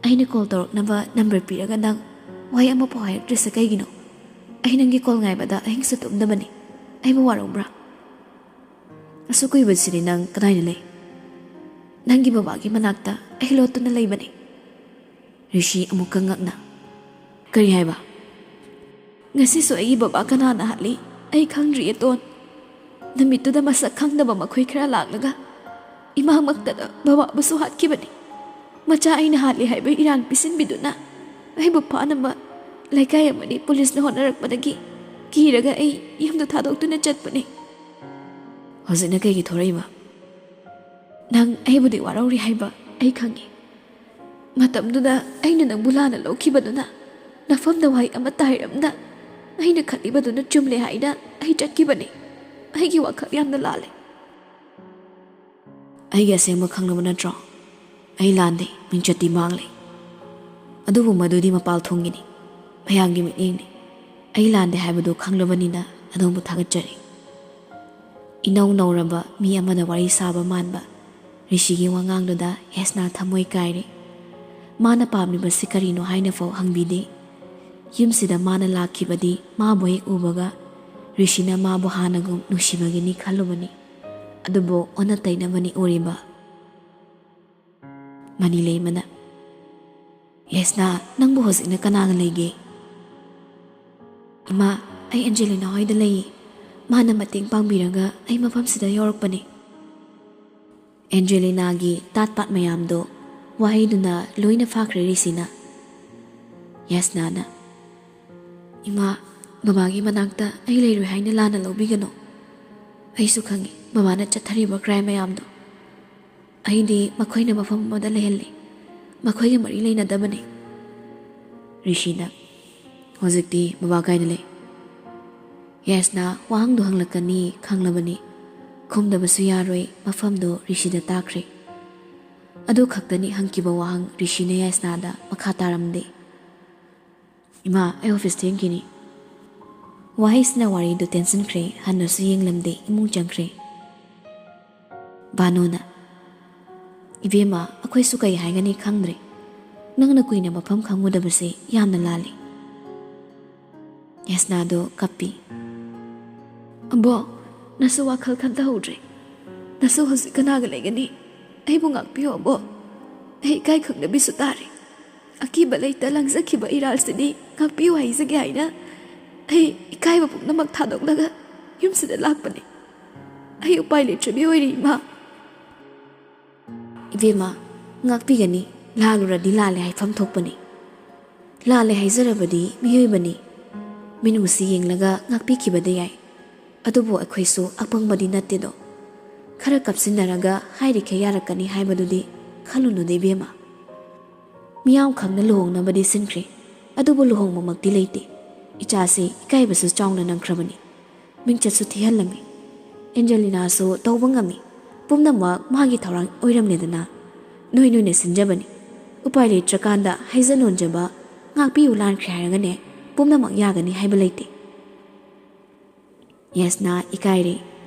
"ꯑꯩꯅ ꯀꯣꯜ ꯇꯧꯔꯛꯅꯕ ꯅꯝꯕꯔ ꯄꯤꯔꯒ ꯅꯪ ꯋꯥꯍꯩ ꯑꯃꯐꯥꯎ ꯍꯥꯏꯔꯛꯇ꯭ꯔꯤꯁꯦ ꯀꯩꯒꯤꯅꯣ? ꯑꯩ ꯅꯪꯒꯤ ꯀꯣꯜ ꯉꯥꯏꯕꯗ ꯑꯍꯤꯡꯁꯨ ꯇꯨꯝꯗꯕꯅꯤ꯫ ꯑꯩꯕꯨ ꯋꯥꯔꯧꯕ꯭ꯔꯥ? ꯑꯁꯨꯛ ꯀꯨꯏꯕꯁꯤꯗꯤ ꯅꯪ ꯀꯗꯥꯏꯗ ꯂꯩ? ꯅꯪꯒꯤ ꯕꯕꯥꯒꯤ ꯃꯅꯥꯛꯇ ꯑꯩ ꯂꯣꯠꯇꯨꯅ ꯂꯩꯕꯅꯤ꯫" ꯔꯤꯁꯤ ꯑꯃꯨꯛꯀ ꯉꯛꯅ, "ꯀꯔꯤ ꯍꯥꯏꯕ?" "ꯉꯁꯤꯁꯨ ꯑꯩꯒꯤ ꯕꯕꯥ ꯀꯅꯥꯅ ꯍꯥꯠꯂꯤ ꯑꯩ ꯈꯪꯗ꯭ꯔꯤꯌꯦ, ꯇꯣꯟ꯫ ꯅꯨꯃꯤꯠꯇꯨꯗ ꯃꯁꯛ ꯈꯪꯗꯕ ꯃꯈꯣꯏ ꯈꯔ ꯂꯥꯛꯂꯒ ꯏꯃꯥꯃꯛꯇꯗ ꯕꯕꯥꯕꯨꯁꯨ ꯍꯥꯠꯈꯤꯕꯅꯤ꯫ ꯃꯆꯥ ꯑꯩꯅ ꯍꯥꯠꯂꯤ ꯍꯥꯏꯕ ꯏꯔꯥꯟ ꯄꯤꯁꯤꯟꯕꯤꯗꯨꯅ ꯑꯩꯕꯨ ꯐꯥꯅꯕ ꯂꯩꯀꯥꯏ ꯑꯃꯗꯤ ꯄꯨꯂꯤꯁꯅ ꯍꯣꯠꯅꯔꯛꯄꯗꯒꯤ ꯀꯤꯔꯒ ꯑꯩ ꯌꯨꯝꯗ ꯊꯥꯗꯣꯛꯇꯨꯅ ꯆꯠꯄꯅꯤ꯫" "ꯍꯧꯖꯤꯛꯅ ꯀꯩꯒꯤ ꯊꯣꯔꯛꯏꯕ?" "ꯅꯪ ꯑꯩꯕꯨꯗꯤ ꯋꯥꯔꯧꯔꯤ ꯍꯥꯏꯕ ꯑꯩ ꯈꯪꯉꯤ꯫ ꯃꯇꯝꯗꯨꯗ ꯑꯩꯅ ꯅꯪꯕꯨ ꯂꯥꯟꯅ ꯂꯧꯈꯤꯕꯗꯨꯅ ꯅꯐꯝꯗ ꯋꯥꯍꯩ ꯑꯃꯠꯇ ꯍꯥꯏꯔꯝꯗ ꯑꯩꯅ ꯈꯜꯂꯤꯕꯗꯨꯅ ꯆꯨꯝꯂꯦ ꯍꯥꯏꯅ ꯑꯩ ꯆꯠꯈꯤꯕꯅꯤ꯫ ꯑꯩꯒꯤ ꯋꯥꯈꯜ ꯌꯥꯝꯅ ꯂꯥꯜꯂꯦ꯫" "ꯑꯩꯒꯤ ꯑꯁꯦꯡꯕ ꯈꯪꯂꯕ ꯅꯠꯇ꯭ꯔꯣ? ꯑꯩ ꯂꯥꯟꯗꯦ, ꯃꯤꯡꯆꯠꯇꯤ ꯃꯥꯡꯂꯦ꯫ ꯑꯗꯨꯕꯨ ꯃꯗꯨꯗꯤ ꯃꯄꯥꯜ ꯊꯣꯡꯒꯤꯅꯤ, ꯃꯌꯥꯝꯒꯤ ꯃꯤꯠꯌꯦꯡꯅꯤ꯫ ꯑꯩ ꯂꯥꯟꯗꯦ ꯍꯥꯏꯕꯗꯨ ꯈꯪꯂꯕꯅꯤꯅ ꯑꯗꯣꯝꯕꯨ ꯊꯥꯒꯠꯆꯔꯤ꯫" ꯏꯅꯧ ꯅꯧꯔꯕ ꯃꯤ ꯑꯃꯗ ꯋꯥꯔꯤ ꯁꯥꯕ ꯃꯥꯟꯕ ꯔꯤꯁꯤꯒꯤ ꯋꯥꯉꯥꯡꯗꯨꯗ ꯌꯦꯁꯅꯥ ꯊꯃꯣꯏ ꯀꯥꯏꯔꯦ꯫ ꯃꯥꯅ ꯄꯥꯝꯂꯤꯕꯁꯤ ꯀꯔꯤꯅꯣ ꯍꯥꯏꯅꯐꯥꯎ ꯍꯪꯕꯤꯗꯦ꯫ ꯌꯨꯝꯁꯤꯗ ꯃꯥꯅ ꯂꯥꯛꯈꯤꯕꯗꯤ ꯃꯥꯕꯨ ꯍꯦꯛ ꯎꯕꯒ ꯔꯤꯁꯤꯅ ꯃꯥꯕꯨ ꯍꯥꯟꯅꯒꯨꯝ ꯅꯨꯡꯁꯤꯕꯒꯤꯅꯤ ꯈꯜꯂꯨꯕꯅꯤ꯫ ꯑꯗꯨꯕꯨ ꯑꯣꯟꯅ ꯇꯩꯅꯕꯅꯤ ꯎꯔꯤꯕ꯫ ꯃꯅꯤꯂꯩꯃꯅ, "ꯌꯦꯁꯅꯥ, ꯅꯪꯕꯨ ꯍꯧꯖꯤꯛꯅ ꯀꯅꯥꯒ ꯂꯩꯒꯦ?" "ꯏꯃꯥ, ꯑꯩ ꯑꯦꯟꯖꯦꯂꯤꯅꯥ ꯍꯣꯏꯗ ꯂꯩꯌꯦ꯫ ꯃꯥꯅ ꯃꯇꯦꯡ ꯄꯥꯡꯕꯤꯔꯒ ꯑꯩ ꯃꯐꯝꯁꯤꯗ ꯌꯧꯔꯛꯄꯅꯦ꯫" ꯑꯦꯟꯖꯦꯂꯤꯅꯥꯒꯤ ꯇꯥꯠ ꯄꯥꯠ ꯃꯌꯥꯝꯗꯣ ꯋꯥꯍꯩꯗꯨꯅ ꯂꯣꯏꯅ ꯐꯥꯈ꯭ꯔꯦ ꯔꯤꯁꯤꯅ꯫ ꯌꯦꯁꯅꯥꯅ, "ꯏꯃꯥ, ꯕꯕꯥꯒꯤ ꯃꯅꯥꯛꯇ ꯑꯩ ꯂꯩꯔꯣꯏ ꯍꯥꯏꯅ ꯂꯥꯟꯅ ꯂꯧꯕꯤꯒꯅꯨ꯫ ꯑꯩꯁꯨ ꯈꯪꯉꯤ ꯕꯕꯥꯅ ꯆꯠꯊꯔꯤꯕ ꯀ꯭ꯔꯥꯏꯝ ꯃꯌꯥꯝꯗꯣ꯫ ꯑꯩꯗꯤ ꯃꯈꯣꯏꯅ ꯃꯐꯝ ꯑꯃꯗ ꯂꯩꯍꯜꯂꯤ꯫ ꯃꯈꯣꯏꯒ ꯃꯔꯤ ꯂꯩꯅꯗꯕꯅꯤ꯫" ꯔꯤꯁꯤꯅ, "ꯍꯧꯖꯤꯛꯇꯤ ꯕꯕꯥ ꯀꯥꯏꯗ ꯂꯩ?" ꯌꯦꯁꯅꯥ ꯋꯥꯍꯪꯗꯣ ꯍꯪꯂꯛꯀꯅꯤ ꯈꯪꯂꯕꯅꯤ꯫ ꯈꯨꯝꯗꯕꯁꯨ ꯌꯥꯔꯣꯏ, ꯃꯐꯝꯗꯣ ꯔꯤꯁꯤꯗ ꯇꯥꯈ꯭ꯔꯦ꯫ ꯑꯗꯨ ꯈꯛꯇꯅꯤ ꯍꯪꯈꯤꯕ ꯋꯥꯍꯪ ꯔꯤꯁꯤꯅ ꯌꯦꯁꯅꯥꯗ꯫ ꯃꯈꯥ ꯇꯥꯔꯝꯗꯦ꯫ "ꯏꯃꯥ, ꯑꯩ ꯑꯣꯐꯤꯁ ꯊꯦꯡꯈꯤꯅꯤ꯫" ꯋꯥꯍꯩꯁꯤꯅ ꯋꯥꯔꯤꯗꯨ ꯇꯦꯟꯁꯤꯟꯈ꯭ꯔꯦ꯫ ꯍꯟꯅꯁꯨ ꯌꯦꯡꯂꯝꯗꯦ, ꯏꯃꯨꯡ ꯆꯪꯈ꯭ꯔꯦ꯫ ꯕꯥꯅꯨꯅ, "ꯏꯕꯦꯝꯃ, ꯑꯩꯈꯣꯏꯁꯨ ꯀꯩ ꯍꯥꯏꯒꯅꯤ ꯈꯪꯗ꯭ꯔꯦ꯫ ꯅꯪꯅ ꯀꯨꯏꯅ ꯃꯐꯝ ꯈꯪꯉꯨꯗꯕꯁꯦ ꯌꯥꯝꯅ ꯂꯥꯜꯂꯤ꯫" ꯌꯦꯁꯅꯥꯗꯣ ꯀꯞꯄꯤ꯫ "ꯑꯕꯣ, ꯅꯁꯨ ꯋꯥꯈꯜ ꯈꯟꯊꯍꯧꯗ꯭ꯔꯦ꯫ ꯅꯁꯨ ꯍꯧꯖꯤꯛ ꯀꯅꯥꯒ ꯂꯩꯒꯅꯤ? ꯑꯩꯕꯨ ꯉꯥꯛꯄꯤꯌꯨ ꯑꯕꯣ꯫ ꯑꯩ ꯏꯀꯥꯏ ꯈꯪꯗꯕꯤꯁꯨ ꯇꯥꯔꯦ꯫ ꯑꯀꯤꯕ ꯂꯩꯇ ꯂꯪꯖꯈꯤꯕ ꯏꯔꯥꯜꯁꯤꯗꯤ ꯉꯥꯛꯄꯤꯌꯨ ꯍꯥꯏꯖꯒꯦ ꯍꯥꯏꯅ ꯑꯩ ꯏꯀꯥꯏꯕ ꯄꯨꯝꯅꯃꯛ ꯊꯥꯗꯣꯛꯂꯒ ꯌꯨꯝꯁꯤꯗ ꯂꯥꯛꯄꯅꯤ꯫ ꯑꯩ ꯎꯄꯥꯏ ꯂꯩꯇ꯭ꯔꯕꯤ ꯑꯣꯏꯔꯦ, ꯏꯃꯥ꯫" "ꯏꯕꯦꯝꯃ, ꯉꯥꯛꯄꯤꯒꯅꯤ꯫ ꯂꯥꯜꯂꯨꯔꯗꯤ ꯂꯥꯜꯂꯦ ꯍꯥꯏꯐꯝ ꯊꯣꯛꯄꯅꯤ꯫ ꯂꯥꯜꯂꯦ ꯍꯥꯏꯖꯔꯕꯗꯤ ꯃꯤꯑꯣꯏꯕꯅꯤ꯫ ꯃꯤꯅꯨꯡꯁꯤ ꯌꯦꯡꯂꯒ ꯉꯥꯛꯄꯤꯈꯤꯕꯗꯤ ꯌꯥꯏ꯫ ꯑꯗꯨꯕꯨ ꯑꯩꯈꯣꯏꯁꯨ ꯑꯄꯪꯕꯗꯤ ꯅꯠꯇꯦꯗꯣ꯫ ꯈꯔ ꯀꯞꯁꯤꯟꯅꯔꯒ ꯍꯥꯏꯔꯤꯈꯩ ꯌꯥꯔꯛꯀꯅꯤ ꯍꯥꯏꯕꯗꯨꯗꯤ ꯈꯜꯂꯨꯅꯨꯗ ꯏꯕꯦꯝꯃ꯫ ꯃꯤꯌꯥꯝ ꯈꯪꯅ ꯂꯨꯍꯣꯡꯅꯕꯗꯤ ꯁꯤꯟꯈ꯭ꯔꯦ, ꯑꯗꯨꯕꯨ ꯂꯨꯍꯣꯡꯕꯃꯛꯇꯤ ꯂꯩꯇꯦ꯫ ꯏꯆꯥꯁꯤ ꯏꯀꯥꯏꯕꯁꯨ ꯆꯥꯎꯅ ꯅꯪꯈ꯭ꯔꯕꯅꯤ꯫ ꯃꯤꯡꯆꯠꯁꯨ ꯊꯤꯍꯜꯂꯝꯃꯤ꯫ ꯑꯦꯟꯖꯦꯂꯤꯅꯥꯁꯨ ꯇꯧꯕ ꯉꯝꯃꯤ꯫ ꯄꯨꯝꯅꯃꯛ ꯃꯥꯒꯤ ꯊꯧꯔꯥꯡ ꯑꯣꯏꯔꯝꯂꯦꯗꯅ꯫ ꯅꯣꯏ ꯅꯣꯏꯅ ꯁꯤꯟꯖꯕꯅꯤ꯫ ꯎꯄꯥꯏ ꯂꯩꯇ꯭ꯔꯀꯥꯟꯗ ꯍꯥꯏꯖ ꯂꯣꯟꯖꯕ ꯉꯥꯛꯄꯤꯌꯨ ꯂꯥꯟꯈ꯭ꯔꯦ ꯍꯥꯏꯔꯒꯅꯦ ꯄꯨꯝꯅꯃꯛ ꯌꯥꯒꯅꯤ ꯍꯥꯏꯕ ꯂꯩꯇꯦ꯫" ꯌꯦꯁꯅꯥ ꯏꯀꯥꯏꯔꯦ꯫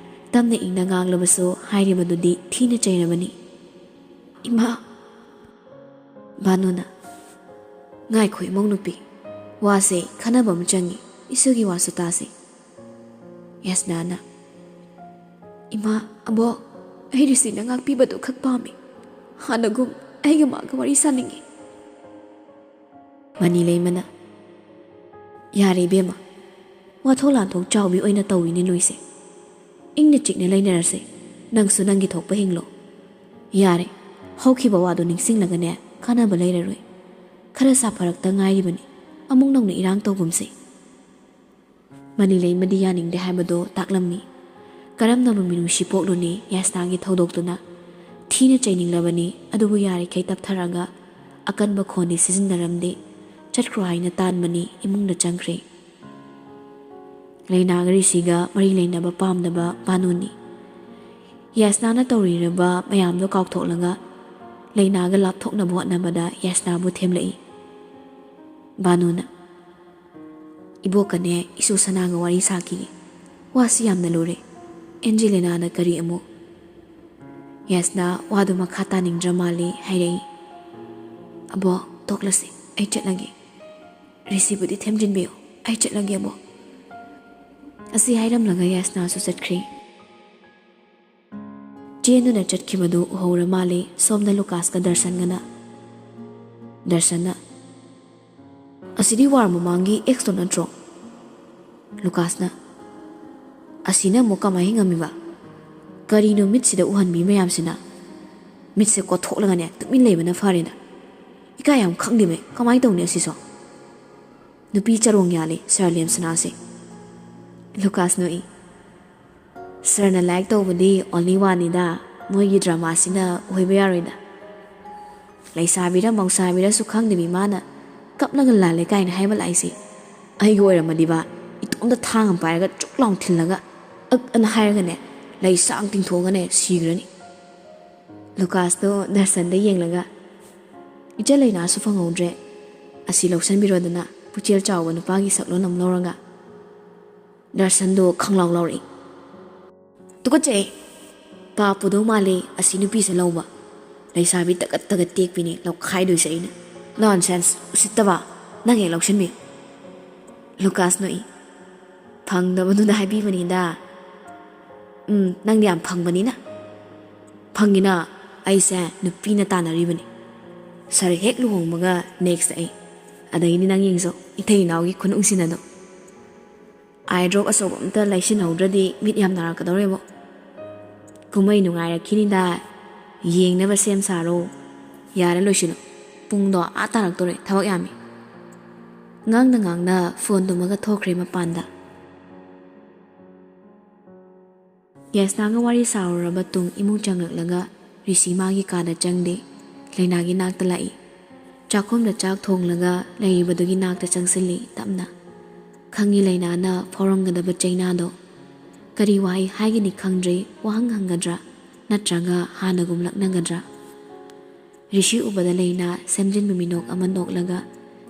ꯇꯞꯅ ꯏꯪꯅ ꯉꯥꯡꯂꯕꯁꯨ ꯍꯥꯏꯔꯤꯕꯗꯨꯗꯤ ꯊꯤꯅ ꯆꯩꯔꯕꯅꯤ꯫ "ꯏꯃꯥ!" ꯕꯥꯅꯨꯅ, "ꯉꯥꯏꯈꯣ ꯏꯃꯧ ꯅꯨꯄꯤ, ꯋꯥꯁꯦ ꯈꯟꯅꯕ ꯑꯃ ꯆꯪꯉꯤ, ꯏꯁꯨꯒꯤ ꯋꯥꯁꯨ ꯇꯥꯁꯦ꯫" ꯌꯥꯁꯅꯥꯅ, "ꯏꯃꯥ, ꯑꯕꯣꯛ, ꯑꯩ ꯔꯤꯁꯤꯅ ꯉꯥꯛꯄꯤꯕꯗꯨ ꯈꯛ ꯄꯥꯝꯃꯤ꯫ ꯍꯥꯟꯅꯒꯨꯝ ꯑꯩꯒ ꯃꯥꯒ ꯋꯥꯔꯤ ꯁꯥꯅꯤꯡꯉꯤ꯫" ꯃꯅꯤꯂꯩꯃꯅ, "ꯌꯥꯔꯦ ꯏꯕꯦꯝꯃ, ꯋꯥꯊꯣꯛ ꯂꯥꯟꯊꯣꯛ ꯆꯥꯎꯕꯤ ꯑꯣꯏꯅ ꯇꯧꯏꯅꯦ ꯅꯣꯏꯁꯦ꯫ ꯏꯪꯅ ꯆꯤꯛꯅ ꯂꯩꯅꯔꯁꯦ, ꯅꯪꯁꯨ ꯅꯪꯒꯤ ꯊꯣꯛꯄ ꯍꯤꯡꯂꯣ꯫ ꯌꯥꯔꯦ, ꯍꯧꯈꯤꯕ ꯋꯥꯗꯣ ꯅꯤꯡꯁꯤꯡꯂꯒꯅꯦ ꯀꯥꯟꯅꯕ ꯂꯩꯔꯔꯣꯏ꯫ ꯈꯔ ꯁꯥꯐꯔꯛꯇ ꯉꯥꯏꯔꯤꯕꯅꯤ, ꯑꯃꯨꯛ ꯅꯧꯅ ꯏꯔꯥꯡ ꯇꯧꯒꯨꯝꯁꯦ꯫" ꯃꯅꯤꯂꯩꯃꯗꯤ ꯌꯥꯅꯤꯡꯗꯦ ꯍꯥꯏꯕꯗꯣ ꯇꯥꯛꯂꯝꯃꯤ꯫ ꯀꯔꯝꯅꯕꯨ ꯃꯤꯅꯨꯡꯁꯤ ꯄꯣꯛꯂꯨꯅꯤ ꯌꯥꯁꯅꯥꯒꯤ ꯊꯧꯗꯣꯛꯇꯨꯅ? ꯊꯤꯅ ꯆꯩꯅꯤꯡꯂꯕꯅꯤ, ꯑꯗꯨꯕꯨ ꯌꯥꯔꯤꯈꯩ ꯇꯞꯊꯔꯒ ꯑꯀꯟꯕ ꯈꯣꯟꯗꯤ ꯁꯤꯖꯤꯟꯅꯔꯝꯗꯦ꯫ ꯆꯠꯈ꯭ꯔꯣ ꯍꯥꯏꯅ ꯇꯥꯟꯕꯅꯤ, ꯏꯃꯨꯡꯗ ꯆꯪꯈ꯭ꯔꯦ꯫ ꯂꯩꯅꯥꯒ ꯔꯤꯁꯤꯒ ꯃꯔꯤ ꯂꯩꯅꯕ ꯄꯥꯝꯗꯕ ꯕꯥꯅꯨꯅꯤ꯫ ꯌꯥꯁꯅꯥꯅ ꯇꯧꯔꯤꯔꯕ ꯃꯌꯥꯝꯗꯣ ꯀꯥꯎꯊꯣꯛꯂꯒ ꯂꯩꯅꯥꯒ ꯂꯥꯞꯊꯣꯛꯅꯕ ꯍꯣꯠꯅꯕꯗ ꯌꯥꯁꯅꯥꯕꯨ ꯊꯦꯝꯂꯛꯏ꯫ ꯕꯥꯅꯨꯅ, "ꯏꯕꯣꯛꯀꯅꯦ ꯏꯁꯨ ꯁꯅꯥꯒ ꯋꯥꯔꯤ ꯁꯥꯈꯤꯒꯦ꯫ ꯋꯥꯁꯤ ꯌꯥꯝꯅ ꯂꯨꯔꯦ꯫ ꯑꯦꯟꯖꯦꯂꯤꯅꯥꯅ ꯀꯔꯤ ꯑꯃꯨꯛ?" ꯌꯥꯁꯅꯥ ꯋꯥꯗꯨ ꯃꯈꯥ ꯇꯥꯅꯤꯡꯗ꯭ꯔ ꯃꯥꯜꯂꯤ, ꯍꯥꯏꯔꯛꯏ꯫ "ꯑꯕꯣꯛ, ꯇꯣꯛꯂꯁꯤ, ꯑꯩ ꯆꯠꯂꯒꯦ꯫ ꯔꯤꯁꯤꯕꯨꯗꯤ ꯊꯦꯝꯖꯤꯟꯕꯤꯌꯨ, ꯑꯩ ꯆꯠꯂꯒꯦ ꯑꯕꯣꯛ꯫" ꯑꯁꯤ ꯍꯥꯏꯔꯝꯂꯒ ꯌꯥꯁꯅꯥꯁꯨ ꯆꯠꯈ꯭ꯔꯦ꯫ ꯆꯦꯟꯗꯨꯅ ꯆꯠꯈꯤꯕꯗꯨ ꯎꯍꯧꯔ ꯃꯥꯜꯂꯦ꯫ ꯁꯣꯝꯗ ꯂꯨꯀꯥꯁꯀ ꯗꯔꯁꯟꯒꯅ꯫ ꯗꯔꯁꯟꯅ, "ꯑꯁꯤꯗꯤ ꯋꯥꯔ ꯃꯃꯥꯡꯒꯤ ꯑꯦꯛꯁꯇꯣ ꯅꯠꯇ꯭ꯔꯣ?" ꯂꯨꯀꯥꯁꯅ, "ꯑꯁꯤꯅ ꯑꯃꯨꯛ ꯀꯃꯥꯏ ꯍꯤꯡꯉꯝꯃꯤꯕ? ꯀꯔꯤꯅꯣ ꯃꯤꯠꯁꯤꯗ ꯎꯍꯟꯕꯤ ꯃꯌꯥꯝꯁꯤꯅ? ꯃꯤꯠꯁꯦ ꯀꯣꯠꯊꯣꯛꯂꯒꯅꯦ ꯇꯨꯃꯤꯟ ꯂꯩꯕꯅ ꯐꯔꯦꯗ꯫ ꯏꯀꯥꯏ ꯌꯥꯝ ꯈꯪꯗꯦꯃꯦ, ꯀꯃꯥꯏ ꯇꯧꯅꯤ ꯑꯁꯤꯁꯨ? ꯅꯨꯄꯤ ꯆꯔꯣꯡ ꯌꯥꯜꯂꯦ ꯁꯥꯔ ꯂꯦꯝꯁꯅꯥꯁꯦ꯫" ꯂꯨꯀꯥꯁ ꯅꯣꯛꯏ꯫ "ꯁꯥꯔꯅ ꯂꯥꯏꯛ ꯇꯧꯕꯗꯤ only oneꯅꯤꯗ, ꯃꯣꯏꯒꯤ ꯗ꯭ꯔꯃꯥꯁꯤꯅ ꯑꯣꯏꯕ ꯌꯥꯔꯣꯏꯗ꯫ ꯂꯩꯁꯥꯕꯤꯔ ꯃꯧꯁꯥꯕꯤꯔꯁꯨ ꯈꯪꯗꯕꯤ ꯃꯥꯅ ꯀꯞꯂꯒ ꯂꯥꯜꯂꯦ ꯀꯥꯏꯅ ꯍꯥꯏꯕ ꯂꯥꯛꯏꯁꯦ꯫ ꯑꯩꯒꯤ ꯑꯣꯏꯔꯝꯃꯗꯤꯕ ꯏꯇꯣꯝꯇ ꯊꯥꯡ ꯑꯃ ꯄꯥꯏꯔꯒ ꯆꯨꯛ ꯂꯥꯎ ꯊꯤꯜꯂꯒ ꯑꯛ ꯑꯅ ꯍꯥꯏꯔꯒꯅꯦ ꯂꯩ ꯁꯥꯡ ꯇꯤꯡꯊꯣꯛꯑꯒꯅꯦ ꯁꯤꯈ꯭ꯔꯅꯤ꯫" ꯂꯨꯀꯥꯁꯇꯣ ꯗꯔꯁꯟꯗ ꯌꯦꯡꯂꯒ, "ꯏꯆꯜ ꯂꯩꯅꯥꯁꯨ ꯐꯪꯍꯧꯗ꯭ꯔꯦ, ꯑꯁꯤ ꯂꯧꯁꯟꯕꯤꯔꯣꯗꯅ ꯄꯨꯛꯆꯦꯜ ꯆꯥꯎꯕ ꯅꯨꯄꯥꯒꯤ ꯁꯛꯂꯣꯟ ꯑꯃ ꯂꯧꯔꯒ꯫" ꯗꯔꯁꯟꯗꯣ ꯈꯪꯂꯥꯎ ꯂꯥꯎꯔꯛꯏ꯫ "ꯇꯨꯀꯠꯆꯩ! ꯄꯥꯞ ꯄꯨꯗꯧ ꯃꯥꯜꯂꯦ ꯑꯁꯤ ꯅꯨꯄꯤꯁꯦ ꯂꯧꯕ꯫ ꯂꯩꯁꯥꯕꯤ ꯇꯒꯠ ꯇꯒꯠ ꯇꯦꯛꯄꯤꯅꯤ ꯂꯧꯈꯥꯏꯗꯣꯏꯁꯦ ꯑꯩꯅ꯫ "Nonsense, ꯎꯁꯤꯠꯇꯕ, ꯅꯪ ꯍꯦꯛ ꯂꯧꯁꯤꯟꯕꯤꯌꯨ꯫" ꯂꯨꯀꯥꯁ ꯅꯣꯛꯏ꯫ "ꯐꯪꯗꯕꯗꯨꯗ ꯍꯥꯏꯕꯤꯕꯅꯤꯗ꯫ ꯎꯝ, ꯅꯪꯗꯤ ꯌꯥꯝ ꯐꯪꯕꯅꯤꯅ꯫" "ꯐꯪꯉꯤꯅ, ꯑꯩꯁꯦ ꯅꯨꯄꯤꯅ ꯇꯥꯟꯅꯔꯤꯕꯅꯤ꯫ ꯁꯥꯔ ꯍꯦꯛ ꯂꯨꯍꯣꯡꯕꯒ next ꯑꯩ꯫ ꯑꯗꯩꯗꯤ ꯅꯪ ꯌꯦꯡꯖꯧ, ꯏꯊꯩ ꯏꯅꯥꯎꯒꯤ ꯈꯨꯅꯨꯡꯁꯤꯅꯗꯣ꯫ Eye drop ꯑꯆꯧꯕ ꯑꯝꯇ ꯂꯩꯁꯤꯟꯍꯧꯗ꯭ꯔꯗꯤ ꯃꯤꯠ ꯌꯥꯝ ꯅꯥꯔꯛꯀꯗꯧꯔꯦꯕꯣ꯫ ꯀꯨꯝꯍꯩ ꯅꯨꯡꯉꯥꯏꯔꯛꯈꯤꯅꯤꯗ, ꯌꯦꯡꯅꯕ ꯁꯦꯝ ꯁꯥꯔꯣ꯫ ꯌꯥꯔꯦ, ꯂꯣꯏꯁꯤꯜꯂꯣ, ꯄꯨꯡꯗꯣ ꯑꯥ ꯇꯥꯔꯛꯇꯣꯔꯦ, ꯊꯕꯛ ꯌꯥꯝꯃꯤ꯫" ꯉꯥꯡꯅ ꯉꯥꯡꯅ ꯐꯣꯟ ꯇꯨꯝꯃꯒ ꯊꯣꯛꯈ꯭ꯔꯦ ꯃꯄꯥꯟꯗ꯫ ꯌꯥꯏꯁꯅꯥꯒ ꯋꯥꯔꯤ ꯁꯥꯔꯨꯔꯕ ꯇꯨꯡ ꯏꯃꯨꯡ ꯆꯪꯂꯛꯂꯒ ꯔꯤꯁꯤ ꯃꯥꯒꯤ ꯀꯥꯗ ꯆꯪꯗꯦ, ꯂꯩꯅꯥꯒꯤ ꯅꯥꯛꯇ ꯂꯥꯛꯏ꯫ ꯆꯥꯛꯈꯨꯝꯗ ꯆꯥꯛ ꯊꯣꯡꯂꯒ ꯂꯩꯔꯤꯕꯗꯨꯒꯤ ꯅꯥꯛꯇ ꯆꯪꯁꯤꯜꯂꯤ ꯇꯞꯅ꯫ ꯈꯪꯉꯤ ꯂꯩꯅꯥꯅ ꯐꯥꯎꯔꯝꯒꯗꯕ ꯆꯩꯅꯥꯗꯣ꯫ ꯀꯔꯤ ꯋꯥꯍꯩ ꯍꯥꯏꯒꯅꯤ ꯈꯪꯗ꯭ꯔꯦ, ꯋꯥꯍꯪ ꯍꯪꯒꯗ꯭ꯔꯥ ꯅꯠꯇ꯭ꯔꯒ ꯍꯥꯟꯅꯒꯨꯝ ꯂꯛꯅꯒꯗ꯭ꯔꯥ? ꯔꯤꯁꯤ ꯎꯕꯗ ꯂꯩꯅꯥ ꯁꯦꯝꯖꯤꯟꯕ ꯃꯤꯅꯣꯛ ꯑꯃ ꯅꯣꯛꯂꯒ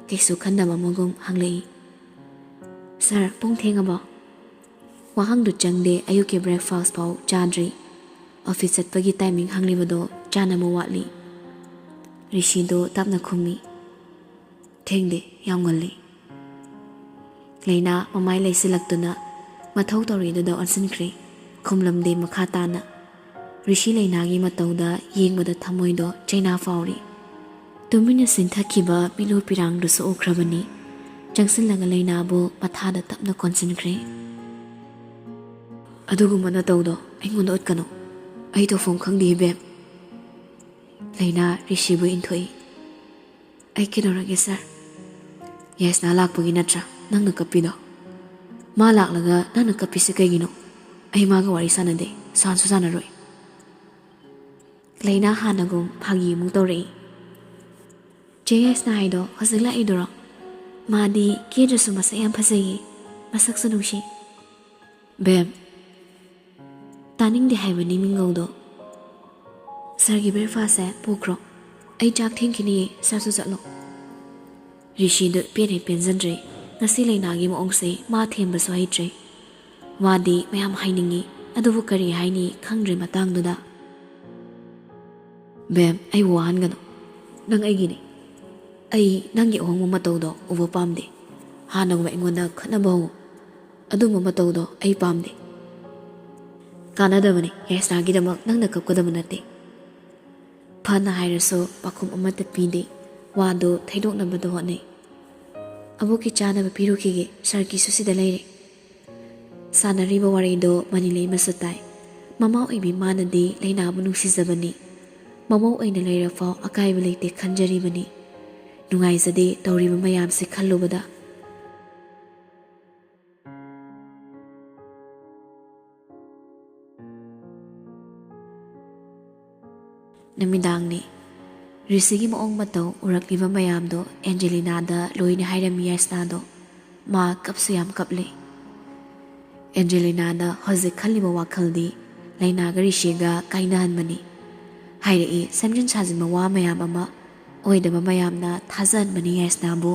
ꯀꯩꯁꯨ ꯈꯟꯗꯕ ꯑꯃꯒꯨꯝ ꯍꯪꯂꯛꯏ, "ꯁꯥꯔ, ꯄꯨꯡ ꯊꯦꯡꯉꯕꯣ?" ꯋꯥꯍꯪꯗꯨ ꯆꯪꯗꯦ, ꯑꯌꯨꯛꯀꯤ breakfast ꯐꯥꯎ ꯆꯥꯗ꯭ꯔꯤ꯫ ꯑꯣꯐꯤꯁ ꯆꯠꯄꯒꯤ timing ꯍꯪꯂꯤꯕꯗꯣ ꯆꯥꯅꯕ ꯋꯥꯠꯂꯤ꯫ ꯔꯤꯁꯤꯗꯣ ꯇꯞꯅ ꯈꯨꯝꯃꯤ, "ꯊꯦꯡꯗꯦ, ꯌꯥꯝ ꯉꯜꯂꯤ꯫" ꯂꯩꯅꯥ ꯃꯃꯥꯏ ꯂꯩꯁꯤꯜꯂꯛꯇꯨꯅ ꯃꯊꯧ ꯇꯧꯔꯤꯗꯨꯗ ꯑꯣꯟꯁꯤꯟꯈ꯭ꯔꯦ꯫ ꯈꯨꯝꯂꯝꯗꯦ ꯃꯈꯥ ꯇꯥꯅ꯫ ꯔꯤꯁꯤ ꯂꯩꯅꯥꯒꯤ ꯃꯇꯧꯗ ꯌꯦꯡꯕꯗ ꯊꯃꯣꯏꯗꯣ ꯆꯩꯅꯥ ꯐꯥꯎꯔꯤ꯫ ꯇꯨꯃꯤꯟꯅ ꯆꯤꯟꯊꯈꯤꯕ ꯃꯤꯠꯂꯨ ꯄꯤꯔꯥꯡꯗꯨꯁꯨ ꯎꯈ꯭ꯔꯕꯅꯤ꯫ ꯆꯪꯁꯤꯜꯂꯒ ꯂꯩꯅꯥꯕꯨ ꯃꯊꯥꯗ ꯇꯞꯅ ꯀꯣꯟꯁꯤꯟꯈ꯭ꯔꯦ꯫ "ꯑꯗꯨꯒꯨꯝꯕ ꯅꯇꯧꯗꯣ ꯑꯩꯉꯣꯟꯗ ꯎꯠꯀꯅꯨ꯫ ꯑꯩ ꯇꯧꯐꯝ ꯈꯪꯗꯦ, ꯏꯕꯦꯝ꯫" ꯂꯩꯅꯥ ꯔꯤꯁꯤꯕꯨ ꯏꯟꯊꯣꯛꯏ꯫ "ꯑꯩ ꯀꯩꯗꯧꯔꯒꯦ, ꯁꯥꯔ?" "ꯌꯥꯏꯁꯅꯥ ꯂꯥꯛꯄꯒꯤ ꯅꯠꯇ꯭ꯔꯥ ꯅꯪꯅ ꯀꯞꯄꯤꯗꯣ? ꯃꯥ ꯂꯥꯛꯂꯒ ꯅꯪꯅ ꯀꯞꯄꯤꯁꯦ ꯀꯩꯒꯤꯅꯣ? ꯑꯩ ꯃꯥꯒ ꯋꯥꯔꯤ ꯁꯥꯟꯅꯗꯦ, ꯁꯥꯟꯁꯨ ꯁꯥꯟꯅꯔꯣꯏ꯫" ꯂꯩꯅꯥ ꯍꯥꯟꯅꯒꯨꯝ ꯐꯥꯒꯤ ꯑꯃꯨꯛ ꯇꯧꯔꯛꯏ꯫ "ꯆꯦ ꯌꯥꯏꯁꯅꯥ ꯍꯥꯏꯗꯣ ꯍꯧꯖꯤꯛ ꯂꯥꯛꯏꯗꯨꯔꯣ? ꯃꯥꯗꯤ ꯀꯦꯗ꯭ꯔꯁꯨ ꯃꯁꯛ ꯌꯥꯝ ꯐꯖꯩꯌꯦ, ꯃꯁꯛꯁꯨ ꯅꯨꯡꯁꯤ꯫" "ꯕꯦꯝ, ꯇꯥꯅꯤꯡꯗꯦ ꯍꯥꯏꯕꯅꯤ ꯃꯤꯡꯒꯧꯗꯣ꯫ ꯁꯥꯔꯒꯤ breakfastꯁꯦ ꯄꯨꯈ꯭ꯔꯣ, ꯑꯩ ꯆꯥꯛ ꯊꯦꯡꯈꯤꯅꯤꯌꯦ, ꯁꯥꯔꯁꯨ ꯆꯠꯂꯣ꯫" ꯔꯤꯁꯤꯗꯨ ꯄꯦꯟ ꯍꯦꯛ ꯄꯦꯟꯖꯗ꯭ꯔꯦ꯫ ꯉꯁꯤ ꯂꯩꯅꯥꯒꯤ ꯃꯑꯣꯡꯁꯦ ꯃꯥ ꯊꯦꯝꯕꯁꯨ ꯍꯩꯇ꯭ꯔꯦ꯫ ꯋꯥꯗꯤ ꯃꯌꯥꯝ ꯍꯥꯏꯅꯤꯡꯉꯤ, ꯑꯗꯨꯕꯨ ꯀꯔꯤ ꯍꯥꯏꯅꯤ ꯈꯪꯗ꯭ꯔꯦ ꯃꯇꯥꯡꯗꯨꯗ꯫ ꯕꯦꯝ, ꯑꯩꯕꯨ ꯋꯥꯍꯟꯒꯅꯨ꯫ ꯅꯪ ꯑꯩꯒꯤꯅꯤ꯫ ꯑꯩ ꯅꯪꯒꯤ ꯑꯍꯣꯡꯕ ꯃꯇꯧꯗꯣ ꯎꯕ ꯄꯥꯝꯗꯦ꯫ ꯍꯥꯟꯅꯒꯨꯝꯕ ꯑꯩꯉꯣꯟꯗ ꯈꯠꯅꯕ ꯍꯧꯋꯣ꯫ ꯑꯗꯨꯝꯕ ꯃꯇꯧꯗꯣ ꯑꯩ ꯄꯥꯝꯗꯦ꯫ ꯀꯥꯟꯅꯗꯕꯅꯤ, ꯌꯥꯏꯁꯅꯥꯒꯤꯗꯃꯛ ꯅꯪꯅ ꯀꯞꯀꯗꯕ ꯅꯠꯇꯦ꯫ ꯐꯅ ꯍꯥꯏꯔꯁꯨ ꯄꯥꯎꯈꯨꯝ ꯑꯃꯠꯇ ꯄꯤꯗꯦ꯫ ꯋꯥꯗꯨ ꯊꯩꯗꯣꯛꯅꯕꯗ ꯍꯣꯠꯅꯩ꯫ "ꯑꯕꯣꯛꯀꯤ ꯆꯥꯅꯕ ꯄꯤꯔꯨꯈꯤꯒꯦ, ꯁꯥꯔꯒꯤꯁꯨ ꯁꯤꯗ ꯂꯩꯔꯦ꯫" ꯁꯥꯟꯅꯔꯤꯕ ꯋꯥꯔꯤꯗꯣ ꯃꯅꯤꯂꯩꯃꯁꯨ ꯇꯥꯏ꯫ ꯃꯃꯥ ꯑꯣꯏꯕꯤ ꯃꯥꯅꯗꯤ ꯂꯩꯅꯥꯕꯨ ꯅꯨꯡꯁꯤꯖꯕꯅꯤ꯫ ꯃꯃꯧ ꯑꯣꯏꯅ ꯂꯩꯔꯐꯥꯎ ꯑꯀꯥꯏꯕ ꯂꯩꯇꯦ ꯈꯟꯖꯔꯤꯕꯅꯤ꯫ ꯅꯨꯡꯉꯥꯏꯖꯗꯦ ꯇꯧꯔꯤꯕ ꯃꯌꯥꯝꯁꯦ ꯈꯜꯂꯨꯕꯗ꯫ ꯅꯨꯃꯤꯗꯥꯡꯅꯤ꯫ ꯔꯤꯁꯤꯒꯤ ꯃꯑꯣꯡ ꯃꯇꯧ ꯎꯔꯛꯂꯤꯕ ꯃꯌꯥꯝꯗꯣ ꯑꯦꯟꯖꯦꯂꯤꯅꯥꯗ ꯂꯣꯏꯅ ꯍꯥꯏꯔꯝꯃꯤ ꯌꯥꯏꯁꯅꯥꯗꯣ꯫ ꯃꯥ ꯀꯞꯁꯨ ꯌꯥꯝ ꯀꯞꯂꯤ꯫ ꯑꯦꯟꯖꯦꯂꯤꯅꯥꯗ ꯍꯧꯖꯤꯛ ꯈꯜꯂꯤꯕ ꯋꯥꯈꯜꯗꯤ ꯂꯩꯅꯥꯒ ꯔꯤꯁꯤꯒ ꯀꯥꯏꯅꯍꯟꯕꯅꯤ꯫ ꯍꯥꯏꯔꯛꯏ ꯁꯦꯝꯖꯤꯟ ꯁꯥꯖꯤꯟꯕ ꯋꯥ ꯃꯌꯥꯝ ꯑꯃ, ꯑꯣꯏꯗꯕ ꯃꯌꯥꯝꯅ ꯊꯥꯖꯍꯟꯕꯅꯤ ꯌꯥꯏꯁꯅꯥꯕꯨ꯫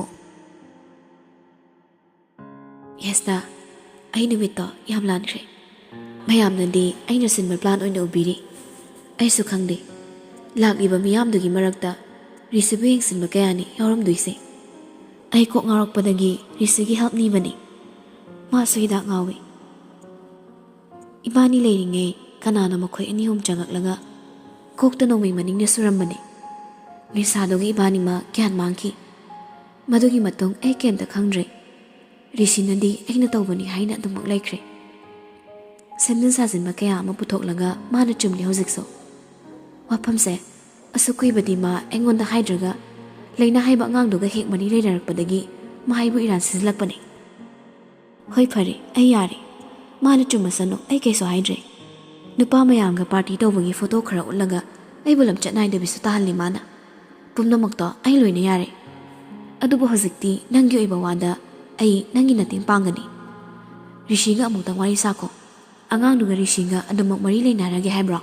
ꯌꯥꯏꯁꯅꯥ, ꯑꯩ ꯅꯨꯃꯤꯠꯇꯣ ꯌꯥꯝ ꯂꯥꯟꯈ꯭ꯔꯦ꯫ ꯃꯌꯥꯝꯅꯗꯤ ꯑꯩꯅ ꯁꯤꯟꯕ ꯄ꯭ꯂꯥꯟ ꯑꯣꯏꯅ ꯎꯕꯤꯔꯤ꯫ ꯑꯩꯁꯨ ꯈꯪꯗꯦ, ꯂꯥꯛꯂꯤꯕ ꯃꯤꯌꯥꯝꯗꯨꯒꯤ ꯃꯔꯛꯇ ꯔꯤꯁꯤꯕꯨ ꯌꯦꯡꯁꯤꯟꯕ ꯀꯌꯥꯅꯤ ꯌꯥꯎꯔꯝꯗꯣꯏꯁꯦ꯫ ꯑꯩ ꯀꯣꯛ ꯉꯥꯎꯔꯛꯄꯗꯒꯤ ꯔꯤꯁꯤꯒꯤ ꯍꯦꯜꯞ ꯅꯤꯕꯅꯤ꯫ ꯃꯥꯁꯨ ꯍꯤꯗꯥꯛ ꯉꯥꯎꯏ꯫ ꯏꯕꯥꯅꯤ ꯂꯩꯔꯤꯉꯩ ꯀꯅꯥꯅꯣ ꯃꯈꯣꯏ ꯑꯅꯤ ꯑꯍꯨꯝ ꯆꯪꯉꯛꯂꯒ ꯀꯣꯛꯇ ꯅꯣꯡꯃꯩ ꯃꯅꯤꯡꯅ ꯁꯨꯔꯝꯕꯅꯤ꯫ ꯅꯤꯁꯥꯗꯨꯒꯤ ꯏꯕꯥꯅꯤꯃꯛ ꯒ꯭ꯌꯥꯟ ꯃꯥꯡꯈꯤ꯫ ꯃꯗꯨꯒꯤ ꯃꯇꯨꯡ ꯑꯩ ꯀꯩꯝꯇ ꯈꯪꯗ꯭ꯔꯦ꯫ ꯔꯤꯁꯤꯅꯗꯤ ꯑꯩꯅ ꯇꯧꯕꯅꯤ ꯍꯥꯏꯅ ꯑꯗꯨꯃꯛ ꯂꯩꯈ꯭ꯔꯦ꯫ ꯁꯦꯝꯖꯤꯟ ꯁꯥꯖꯤꯟꯕ ꯀꯌꯥ ꯑꯃ ꯄꯨꯊꯣꯛꯂꯒ ꯃꯥꯅ ꯆꯨꯝꯂꯤ ꯍꯧꯖꯤꯛꯁꯨ꯫ ꯋꯥꯐꯝꯁꯦ ꯑꯁꯨꯛ ꯀꯨꯏꯕꯗꯤ ꯃꯥ ꯑꯩꯉꯣꯟꯗ ꯍꯥꯏꯗ꯭ꯔꯒ ꯂꯩꯅꯥ ꯍꯥꯏꯕ ꯑꯉꯥꯡꯗꯨꯒ ꯍꯦꯛ ꯃꯔꯤ ꯂꯩꯅꯔꯛꯄꯗꯒꯤ ꯃꯥ ꯑꯩꯕꯨ ꯏꯔꯥꯟ ꯁꯤꯖꯤꯜꯂꯛꯄꯅꯤ꯫ ꯍꯣꯏ, ꯐꯔꯦ, ꯑꯩ ꯌꯥꯔꯦ꯫ ꯃꯥꯅ ꯆꯨꯝꯃꯁꯅꯨ, ꯑꯩ ꯀꯩꯁꯨ ꯍꯥꯏꯗ꯭ꯔꯦ꯫ ꯅꯨꯄꯥ ꯃꯌꯥꯝꯒ ꯄꯥꯔꯇꯤ ꯇꯧꯕꯒꯤ ꯐꯣꯇꯣ ꯈꯔ ꯎꯠꯂꯒ ꯑꯩꯕꯨ ꯂꯝꯆꯠ ꯅꯥꯏꯗꯕꯤꯁꯨ ꯇꯥꯍꯜꯂꯤ ꯃꯥꯅ꯫ ꯄꯨꯝꯅꯃꯛꯇꯣ ꯑꯩ ꯂꯣꯏꯅ ꯌꯥꯔꯦ꯫ ꯑꯗꯨꯕꯨ ꯍꯧꯖꯤꯛꯇꯤ ꯅꯪꯒꯤ ꯑꯣꯏꯕ ꯋꯥꯗ ꯑꯩ ꯅꯪꯒꯤ ꯃꯇꯦꯡ ꯄꯥꯡꯒꯅꯤ꯫ ꯔꯤꯁꯤꯒ ꯑꯃꯨꯛꯇꯪ ꯋꯥꯔꯤ ꯁꯥꯈꯣ꯫ ꯑꯉꯥꯡꯗꯨꯒ ꯔꯤꯁꯤꯒ ꯑꯗꯨꯃꯛ ꯃꯔꯤ ꯂꯩꯅꯔꯒꯦ ꯍꯥꯏꯕ꯭ꯔꯣ?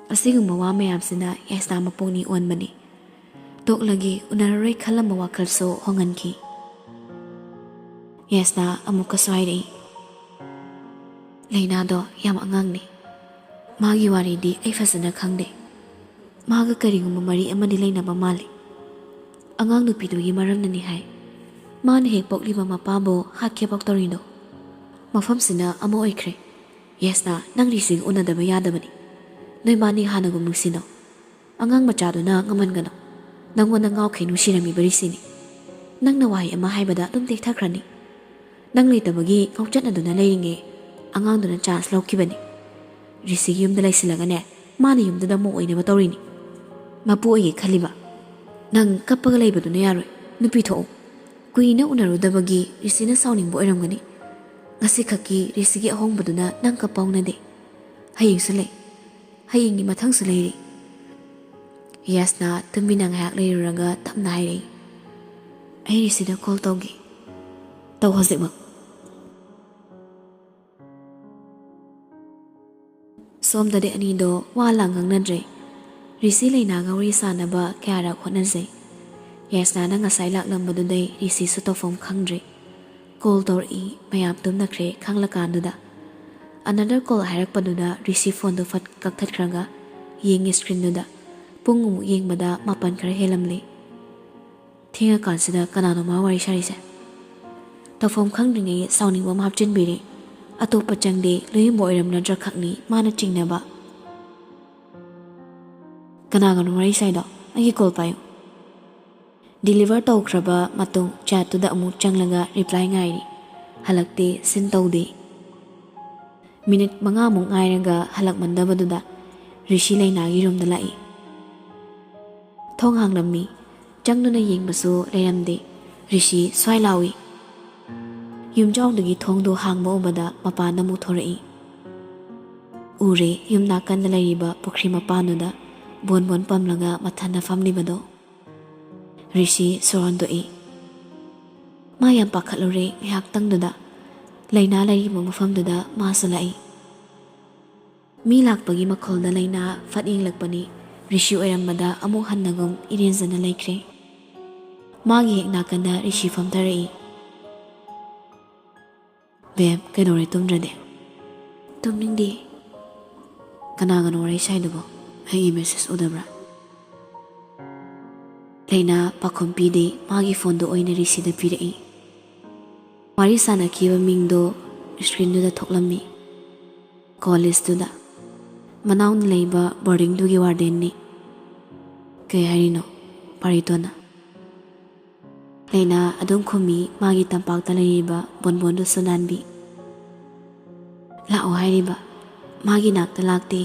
ꯑꯁꯤꯒꯨꯝꯕ ꯋꯥ ꯃꯌꯥꯝꯁꯤꯅ ꯌꯥꯏꯁꯅꯥ ꯃꯄꯨꯛꯅꯤꯡ ꯑꯣꯟꯕꯅꯤ꯫ ꯇꯣꯛꯂꯒꯦ, ꯎꯅꯔꯔꯣꯏ ꯈꯜꯂꯝꯕ ꯋꯥꯈꯜꯁꯨ ꯍꯣꯡꯍꯟꯈꯤ꯫ ꯌꯥꯏꯁꯅꯥ ꯑꯃꯨꯛꯀꯁꯨ ꯍꯥꯏꯔꯛꯏ, "ꯂꯩꯅꯥꯗꯣ ꯌꯥꯝ ꯑꯉꯥꯡꯅꯤ꯫ ꯃꯥꯒꯤ ꯋꯥꯔꯤꯗꯤ ꯑꯩ ꯐꯖꯅ ꯈꯪꯗꯦ꯫ ꯃꯥꯒ ꯀꯔꯤꯒꯨꯝꯕ ꯃꯔꯤ ꯑꯃꯗꯤ ꯂꯩꯅꯕ ꯃꯥꯜꯂꯤ꯫ ꯑꯉꯥꯡ ꯅꯨꯄꯤꯗꯨꯒꯤ ꯃꯔꯝꯅꯅꯤ ꯍꯥꯏ꯫ ꯃꯥꯅ ꯍꯦꯛ ꯄꯣꯛꯂꯤꯕ ꯃꯄꯥꯕꯨ ꯍꯥꯠꯀꯦ ꯐꯥꯎ ꯇꯧꯔꯤꯗꯣ꯫ ꯃꯐꯝꯁꯤꯅ ꯑꯃ ꯑꯣꯏꯈ꯭ꯔꯦ꯫ ꯌꯦꯁꯅꯥ, ꯅꯪ ꯔꯤꯁꯤꯒ ꯎꯅꯗꯕ ꯌꯥꯗꯕꯅꯤ꯫ ꯅꯣꯏ ꯃꯥꯅꯤ ꯍꯥꯟꯅꯒꯨꯝ ꯅꯨꯡꯁꯤꯅꯧ꯫ ꯑꯉꯥꯡ ꯃꯆꯥꯗꯨꯅ ꯉꯝꯍꯟꯒꯅꯨ꯫ ꯅꯪꯉꯣꯟꯗ ꯉꯥꯎꯈꯩ ꯅꯨꯡꯁꯤꯔꯝꯃꯤꯕ ꯔꯤꯁꯤꯅꯤ꯫ ꯅꯪꯅ ꯋꯥꯍꯩ ꯑꯃ ꯍꯥꯏꯕꯗ ꯑꯗꯨꯝ ꯇꯦꯛꯊꯈ꯭ꯔꯅꯤ꯫ ꯅꯪ ꯂꯩꯇꯕꯒꯤ ꯉꯥꯎꯆꯠꯅꯗꯨꯅ ꯂꯩꯔꯤꯉꯩ ꯑꯉꯥꯡꯗꯨꯅ ꯆꯥꯟꯁ ꯂꯧꯈꯤꯕꯅꯤ꯫ ꯔꯤꯁꯤꯒꯤ ꯌꯨꯝꯗ ꯂꯩꯁꯤꯜꯂꯒꯅꯦ, ꯃꯥꯅ ꯌꯨꯝꯗꯨꯗ ꯃꯧ ꯑꯣꯏꯅꯕ ꯇꯧꯔꯤꯅꯤ꯫ ꯃꯄꯨ ꯑꯣꯏꯒꯦ ꯈꯜꯂꯤꯕ꯫ ꯅꯪ ꯀꯞꯄꯒ ꯂꯩꯕꯗꯨꯅ ꯌꯥꯔꯣꯏ꯫ ꯅꯨꯄꯤ ꯊꯣꯛꯎ꯫ ꯀꯨꯏꯅ ꯎꯅꯔꯨꯗꯕꯒꯤ ꯔꯤꯁꯤꯅ ꯁꯥꯎꯅꯤꯡꯕ ꯑꯣꯏꯔꯝꯒꯅꯤ꯫ ꯉꯁꯤꯈꯛꯀꯤ ꯔꯤꯁꯤꯒꯤ ꯑꯍꯣꯡꯕꯗꯨꯅ ꯅꯪ ꯀꯞꯄ ꯍꯧꯅꯗꯦ꯫ ꯍꯌꯦꯡꯁꯨ ꯂꯩ꯫ ꯍꯌꯦꯡꯒꯤ ꯃꯊꯪꯁꯨ ꯂꯩꯔꯤ꯫ ꯌꯦꯁꯅꯥ ꯇꯨꯃꯤꯟꯅ ꯉꯥꯏꯍꯥꯛ ꯂꯩꯔꯨꯔꯒ ꯇꯞꯅ ꯍꯥꯏꯔꯛꯏ, "ꯑꯩ ꯔꯤꯁꯤꯗ ꯀꯣꯜ ꯇꯧꯒꯦ꯫ ꯇꯧ ꯍꯧꯖꯤꯛꯃꯛ꯫" ꯁꯣꯝꯗꯗꯤ ꯑꯅꯤꯗꯣ ꯋꯥ ꯂꯥꯡ ꯉꯥꯡꯅꯗ꯭ꯔꯦ꯫ ꯔꯤꯁꯤ ꯂꯩꯅꯥꯒ ꯋꯥꯔꯤ ꯁꯥꯅꯕ ꯀꯌꯥꯔꯛ ꯍꯣꯠꯅꯖꯩ꯫ ꯌꯦꯁꯅꯥꯅ ꯉꯁꯥꯏ ꯂꯥꯛꯂꯝꯕꯗꯨꯗꯩ ꯔꯤꯁꯤꯁꯨ ꯇꯧꯐꯝ ꯈꯪꯗ꯭ꯔꯦ꯫ ꯀꯣꯜ ꯇꯧꯔꯛꯏ, ꯃꯌꯥꯝ ꯇꯨꯝꯅꯈ꯭ꯔꯦ ꯈꯪꯂꯀꯥꯟꯗꯨꯗ꯫ ꯑꯅꯗꯔ ꯀꯣꯜ ꯍꯥꯏꯔꯛꯄꯗꯨꯗ ꯔꯤꯁꯤ ꯐꯣꯟꯗꯨ ꯐꯠ ꯀꯛꯊꯠꯈ꯭ꯔꯒ ꯌꯦꯡꯉꯤ ꯁ꯭ꯀ꯭ꯔꯤꯟꯗꯨꯗ꯫ ꯄꯨꯡ ꯑꯃꯨꯛ ꯌꯦꯡꯕꯗ ꯃꯥꯄꯟ ꯈꯔ ꯍꯦꯜꯂꯝꯂꯦ꯫ ꯊꯦꯡꯉꯀꯥꯟꯁꯤꯗ ꯀꯅꯥꯅꯣ ꯃꯥ ꯋꯥꯔꯤ ꯁꯥꯔꯤꯁꯦ? ꯇꯧꯐꯝ ꯈꯪꯗ꯭ꯔꯤꯉꯩ ꯁꯥꯎꯅꯤꯡꯕ ꯑꯃ ꯍꯥꯞꯆꯤꯟꯕꯤꯔꯦ꯫ ꯑꯇꯣꯞꯄ ꯆꯪꯗꯦ, ꯂꯨꯍꯦꯟꯕ ꯑꯣꯏꯔꯝꯅꯗ꯭ꯔꯥ ꯈꯛꯅꯤ ꯃꯥꯅ ꯆꯤꯡꯅꯕ꯫ "ꯀꯅꯥꯒꯅꯣ ꯋꯥꯔꯤ ꯁꯥꯏꯗꯣ? ꯑꯩꯒꯤ ꯀꯣꯜ ꯄꯥꯏꯌꯨ꯫" ꯗꯤꯂꯤꯚꯔ ꯇꯧꯈ꯭ꯔꯕ ꯃꯇꯨꯡ ꯆꯦꯠꯇꯨꯗ ꯑꯃꯨꯛ ꯆꯪꯂꯒ ꯔꯤꯄ꯭ꯂꯥꯏ ꯉꯥꯏꯔꯤ꯫ ꯍꯜꯂꯛꯇꯦ, ꯁꯤꯟ ꯇꯧꯗꯦ꯫ ꯃꯤꯅꯤꯠ ꯃꯉꯥꯃꯨꯛ ꯉꯥꯏꯔꯒ ꯍꯜꯂꯛꯃꯟꯗꯕꯗꯨꯗ ꯔꯤꯁꯤ ꯂꯩꯅꯥꯒꯤ ꯔꯨꯝꯗ ꯂꯥꯛꯏ꯫ ꯊꯣꯡ ꯍꯥꯡꯂꯝꯃꯤ꯫ ꯆꯪꯗꯨꯅ ꯌꯦꯡꯕꯁꯨ ꯂꯩꯔꯝꯗꯦ꯫ ꯔꯤꯁꯤ ꯁ꯭ꯋꯥꯏ ꯂꯥꯎꯏ꯫ ꯌꯨꯝꯖꯥꯎꯗꯒꯤ ꯊꯣꯡꯗꯨ ꯍꯥꯡꯕ ꯎꯕꯗ ꯃꯄꯥꯟꯗ ꯑꯃꯨꯛ ꯊꯣꯔꯛꯏ꯫ ꯎꯔꯦ ꯌꯨꯝ ꯅꯥꯀꯟꯗ ꯂꯩꯔꯤꯕ ꯄꯨꯈ꯭ꯔꯤ ꯃꯄꯥꯟꯗꯨꯗ ꯕꯣꯟ ꯕꯣꯟ ꯄꯝꯂꯒ ꯃꯊꯟꯗ ꯐꯝꯂꯤꯕꯗꯣ꯫ ꯔꯤꯁꯤ ꯁꯣꯔ ꯍꯣꯟꯗꯣꯛꯏ꯫ ꯃꯥ ꯌꯥꯝ ꯄꯥꯈꯠꯂꯨꯔꯦ ꯉꯥꯏꯍꯥꯛꯇꯪꯗꯨꯗ꯫ ꯂꯩꯅꯥ ꯂꯩꯔꯤꯕ ꯃꯐꯝꯗꯨꯗ ꯃꯥꯁꯨ ꯂꯥꯛꯏ꯫ ꯃꯤ ꯂꯥꯛꯄꯒꯤ ꯃꯈꯣꯜꯗ ꯂꯩꯅꯥ ꯐꯠ ꯌꯦꯡꯂꯛꯄꯅꯤ꯫ ꯔꯤꯁꯤ ꯑꯣꯏꯔꯝꯕꯗ ꯑꯃꯨꯛ ꯍꯟꯅꯒꯨꯝ ꯏꯔꯦꯟꯖꯅ ꯂꯩꯈ꯭ꯔꯦ꯫ ꯃꯥꯒꯤ ꯍꯦꯛ ꯅꯥꯀꯟꯗ ꯔꯤꯁꯤ ꯐꯝꯊꯔꯛꯏ꯫ "ꯕꯦꯕ, ꯀꯩꯗꯧꯔꯦ ꯇꯨꯝꯗ꯭ꯔꯗꯤ?" "ꯇꯨꯝꯅꯤꯡꯗꯦ꯫" "ꯀꯅꯥꯒꯅꯣ ꯋꯥꯔꯤ ꯁꯥꯏꯗꯨꯕꯣ? ꯑꯩꯒꯤ ꯃꯦꯁꯦꯖ ꯎꯗꯕ꯭ꯔꯥ?" ꯂꯩꯅꯥ ꯄꯥꯎꯈꯨꯝ ꯄꯤꯗꯦ꯫ ꯃꯥꯒꯤ ꯐꯣꯟꯗꯨ ꯑꯣꯏꯅ ꯔꯤꯁꯤꯗ ꯄꯤꯔꯛꯏ꯫ ꯋꯥꯔꯤ ꯁꯥꯟꯅꯈꯤꯕ ꯃꯤꯡꯗꯣ ꯁ꯭ꯀ꯭ꯔꯤꯟꯗꯨꯗ ꯊꯣꯛꯂꯝꯃꯤ꯫ ꯀꯣꯂꯦꯖꯇꯨꯗ ꯃꯅꯥꯎꯅ ꯂꯩꯕ ꯕꯣꯔꯗꯤꯡꯗꯨꯒꯤ ꯋꯥꯔꯗꯦꯟꯅꯤ꯫ "ꯀꯩ ꯍꯥꯏꯔꯤꯅꯣ?" ꯄꯥꯔꯤꯇꯣꯟꯅ꯫ ꯂꯩꯅꯥ ꯑꯗꯨꯝ ꯈꯨꯝꯃꯤ꯫ ꯃꯥꯒꯤ ꯇꯝꯄꯥꯛꯇ ꯂꯩꯔꯤꯕ ꯕꯣꯟꯕꯣꯟꯗꯨꯁꯨ ꯅꯥꯟꯕꯤ꯫ "ꯂꯥꯛꯑꯣ ꯍꯥꯏꯔꯤꯕ, ꯃꯥꯒꯤ ꯅꯥꯛꯇ ꯂꯥꯛꯇꯦ"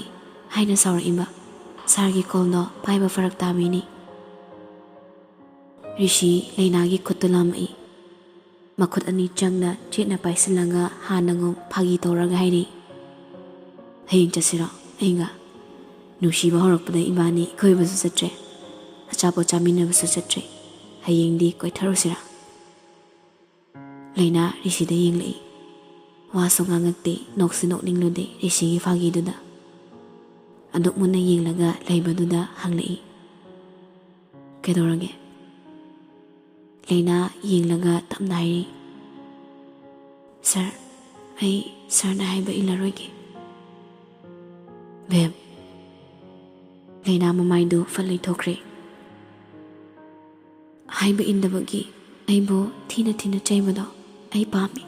ꯍꯥꯏꯅ ꯁꯥꯎꯔꯛꯏꯕ꯫ "ꯁꯥꯔꯒꯤ ꯀꯣꯜꯗꯣ ꯄꯥꯏꯕ ꯐꯔꯛ ꯇꯥꯕꯤꯅꯤ"꯫ ꯔꯤꯁꯤ ꯂꯩꯅꯥꯒꯤ ꯈꯨꯠꯇꯨ ꯂꯥꯝꯃꯛꯏ꯫ ꯃꯈꯨꯠ ꯑꯅꯤ ꯆꯪꯅ ꯆꯦꯠꯅ ꯄꯥꯏꯁꯤꯜꯂꯒ ꯍꯥꯟꯅꯒꯨꯝ ꯐꯥꯒꯤ ꯇꯧꯔꯒ ꯍꯥꯏꯔꯤ, "ꯍꯌꯦꯡ ꯆꯠꯁꯤꯔꯣ ꯑꯩꯒ? ꯅꯨꯡꯁꯤꯕ ꯍꯧꯔꯛꯄꯗ ꯏꯕꯥꯅꯤ ꯀꯣꯏꯕꯁꯨ ꯆꯠꯇ꯭ꯔꯦ, ꯑꯆꯥꯄꯣꯠ ꯆꯥꯃꯤꯟꯅꯕꯁꯨ ꯆꯠꯇ꯭ꯔꯦ꯫ ꯍꯌꯦꯡꯗꯤ ꯀꯣꯏꯊꯔꯨꯁꯤꯔꯥ?" ꯂꯩꯅꯥ ꯔꯤꯁꯤꯗ ꯌꯦꯡꯂꯛꯏ꯫ ꯋꯥꯁꯨ ꯉꯥꯡꯉꯛꯇꯦ, ꯅꯣꯛꯁꯨ ꯅꯣꯛꯅꯤꯡꯂꯨꯗꯦ ꯔꯤꯁꯤꯒꯤ ꯐꯥꯒꯤꯗꯨꯗ꯫ ꯑꯗꯨꯛ ꯃꯨꯟꯅ ꯌꯦꯡꯂꯒ ꯂꯩꯕꯗꯨꯗ ꯍꯪꯂꯛꯏ, "ꯀꯩꯗꯧꯔꯒꯦ?" ꯂꯩꯅꯥ ꯌꯦꯡꯂꯒ ꯇꯞꯅ ꯍꯥꯏꯔꯤ, "ꯁꯥꯔ, ꯑꯩ ꯁꯥꯔꯅ ꯍꯥꯏꯕ ꯏꯜꯂꯔꯣꯏꯒꯦ"꯫ "ꯕꯦꯝ!" ꯂꯩꯅꯥ ꯃꯃꯥꯏꯗꯨ ꯐꯠ ꯂꯩꯊꯣꯛꯈ꯭ꯔꯦ꯫ "ꯍꯥꯏꯕ ꯏꯟꯗꯕꯒꯤ ꯑꯩꯕꯨ ꯊꯤꯅ ꯊꯤꯅ ꯆꯩꯕꯗꯣ ꯑꯩ ꯄꯥꯝꯃꯤ꯫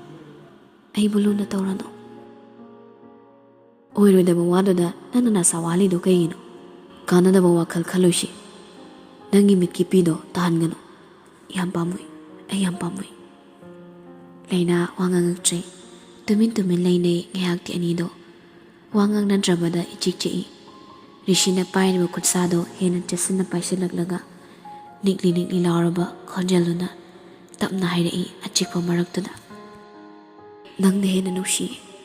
ꯑꯩꯕꯨ ꯂꯨꯅ ꯇꯧꯔꯅꯨ"꯫ "ꯑꯣꯏꯔꯣꯏꯗꯕ ꯋꯥꯗꯨꯗ ꯅꯪꯅ ꯅꯁꯥ ꯋꯥꯍꯜꯂꯤꯗꯣ ꯀꯩꯒꯤꯅꯣ? ꯀꯥꯟꯅꯗꯕ ꯋꯥꯈꯜ ꯈꯜꯂꯣꯏꯁꯤ꯫ ꯅꯪꯒꯤ ꯃꯤꯠꯀꯤ ꯄꯤꯗꯣ ꯇꯥꯍꯟꯒꯅꯨ꯫ ꯌꯥꯝ ꯄꯥꯝꯃꯨꯏ, ꯑꯩ ꯌꯥꯝ ꯄꯥꯝꯃꯨꯏ"꯫ ꯂꯩꯅꯥ ꯋꯥ ꯉꯥꯡꯉꯛꯇ꯭ꯔꯦ꯫ ꯇꯨꯃꯤꯟ ꯇꯨꯃꯤꯟ ꯂꯩꯅꯩ ꯉꯥꯏꯍꯥꯛꯇꯤ ꯑꯅꯤꯗꯣ꯫ ꯋꯥ ꯉꯥꯡꯅꯗ꯭ꯔꯕꯗ ꯏꯆꯤꯛ ꯆꯤꯛꯏ꯫ ꯔꯤꯁꯤꯅ ꯄꯥꯏꯔꯤꯕ ꯈꯨꯠꯁꯥꯗꯣ ꯍꯦꯟꯅ ꯆꯦꯠꯁꯤꯟꯅ ꯄꯥꯏꯁꯤꯜꯂꯛꯂꯒ ꯅꯤꯛꯂꯤ ꯅꯤꯛꯂꯤ ꯂꯥꯎꯔꯕ ꯈꯣꯟꯖꯦꯜꯗꯨꯅ ꯇꯞꯅ ꯍꯥꯏꯔꯛꯏ ꯑꯆꯤꯛꯄ ꯃꯔꯛꯇꯨꯗ, "ꯅꯪꯅ ꯍꯦꯟꯅ ꯅꯨꯡꯁꯤꯌꯦ"꯫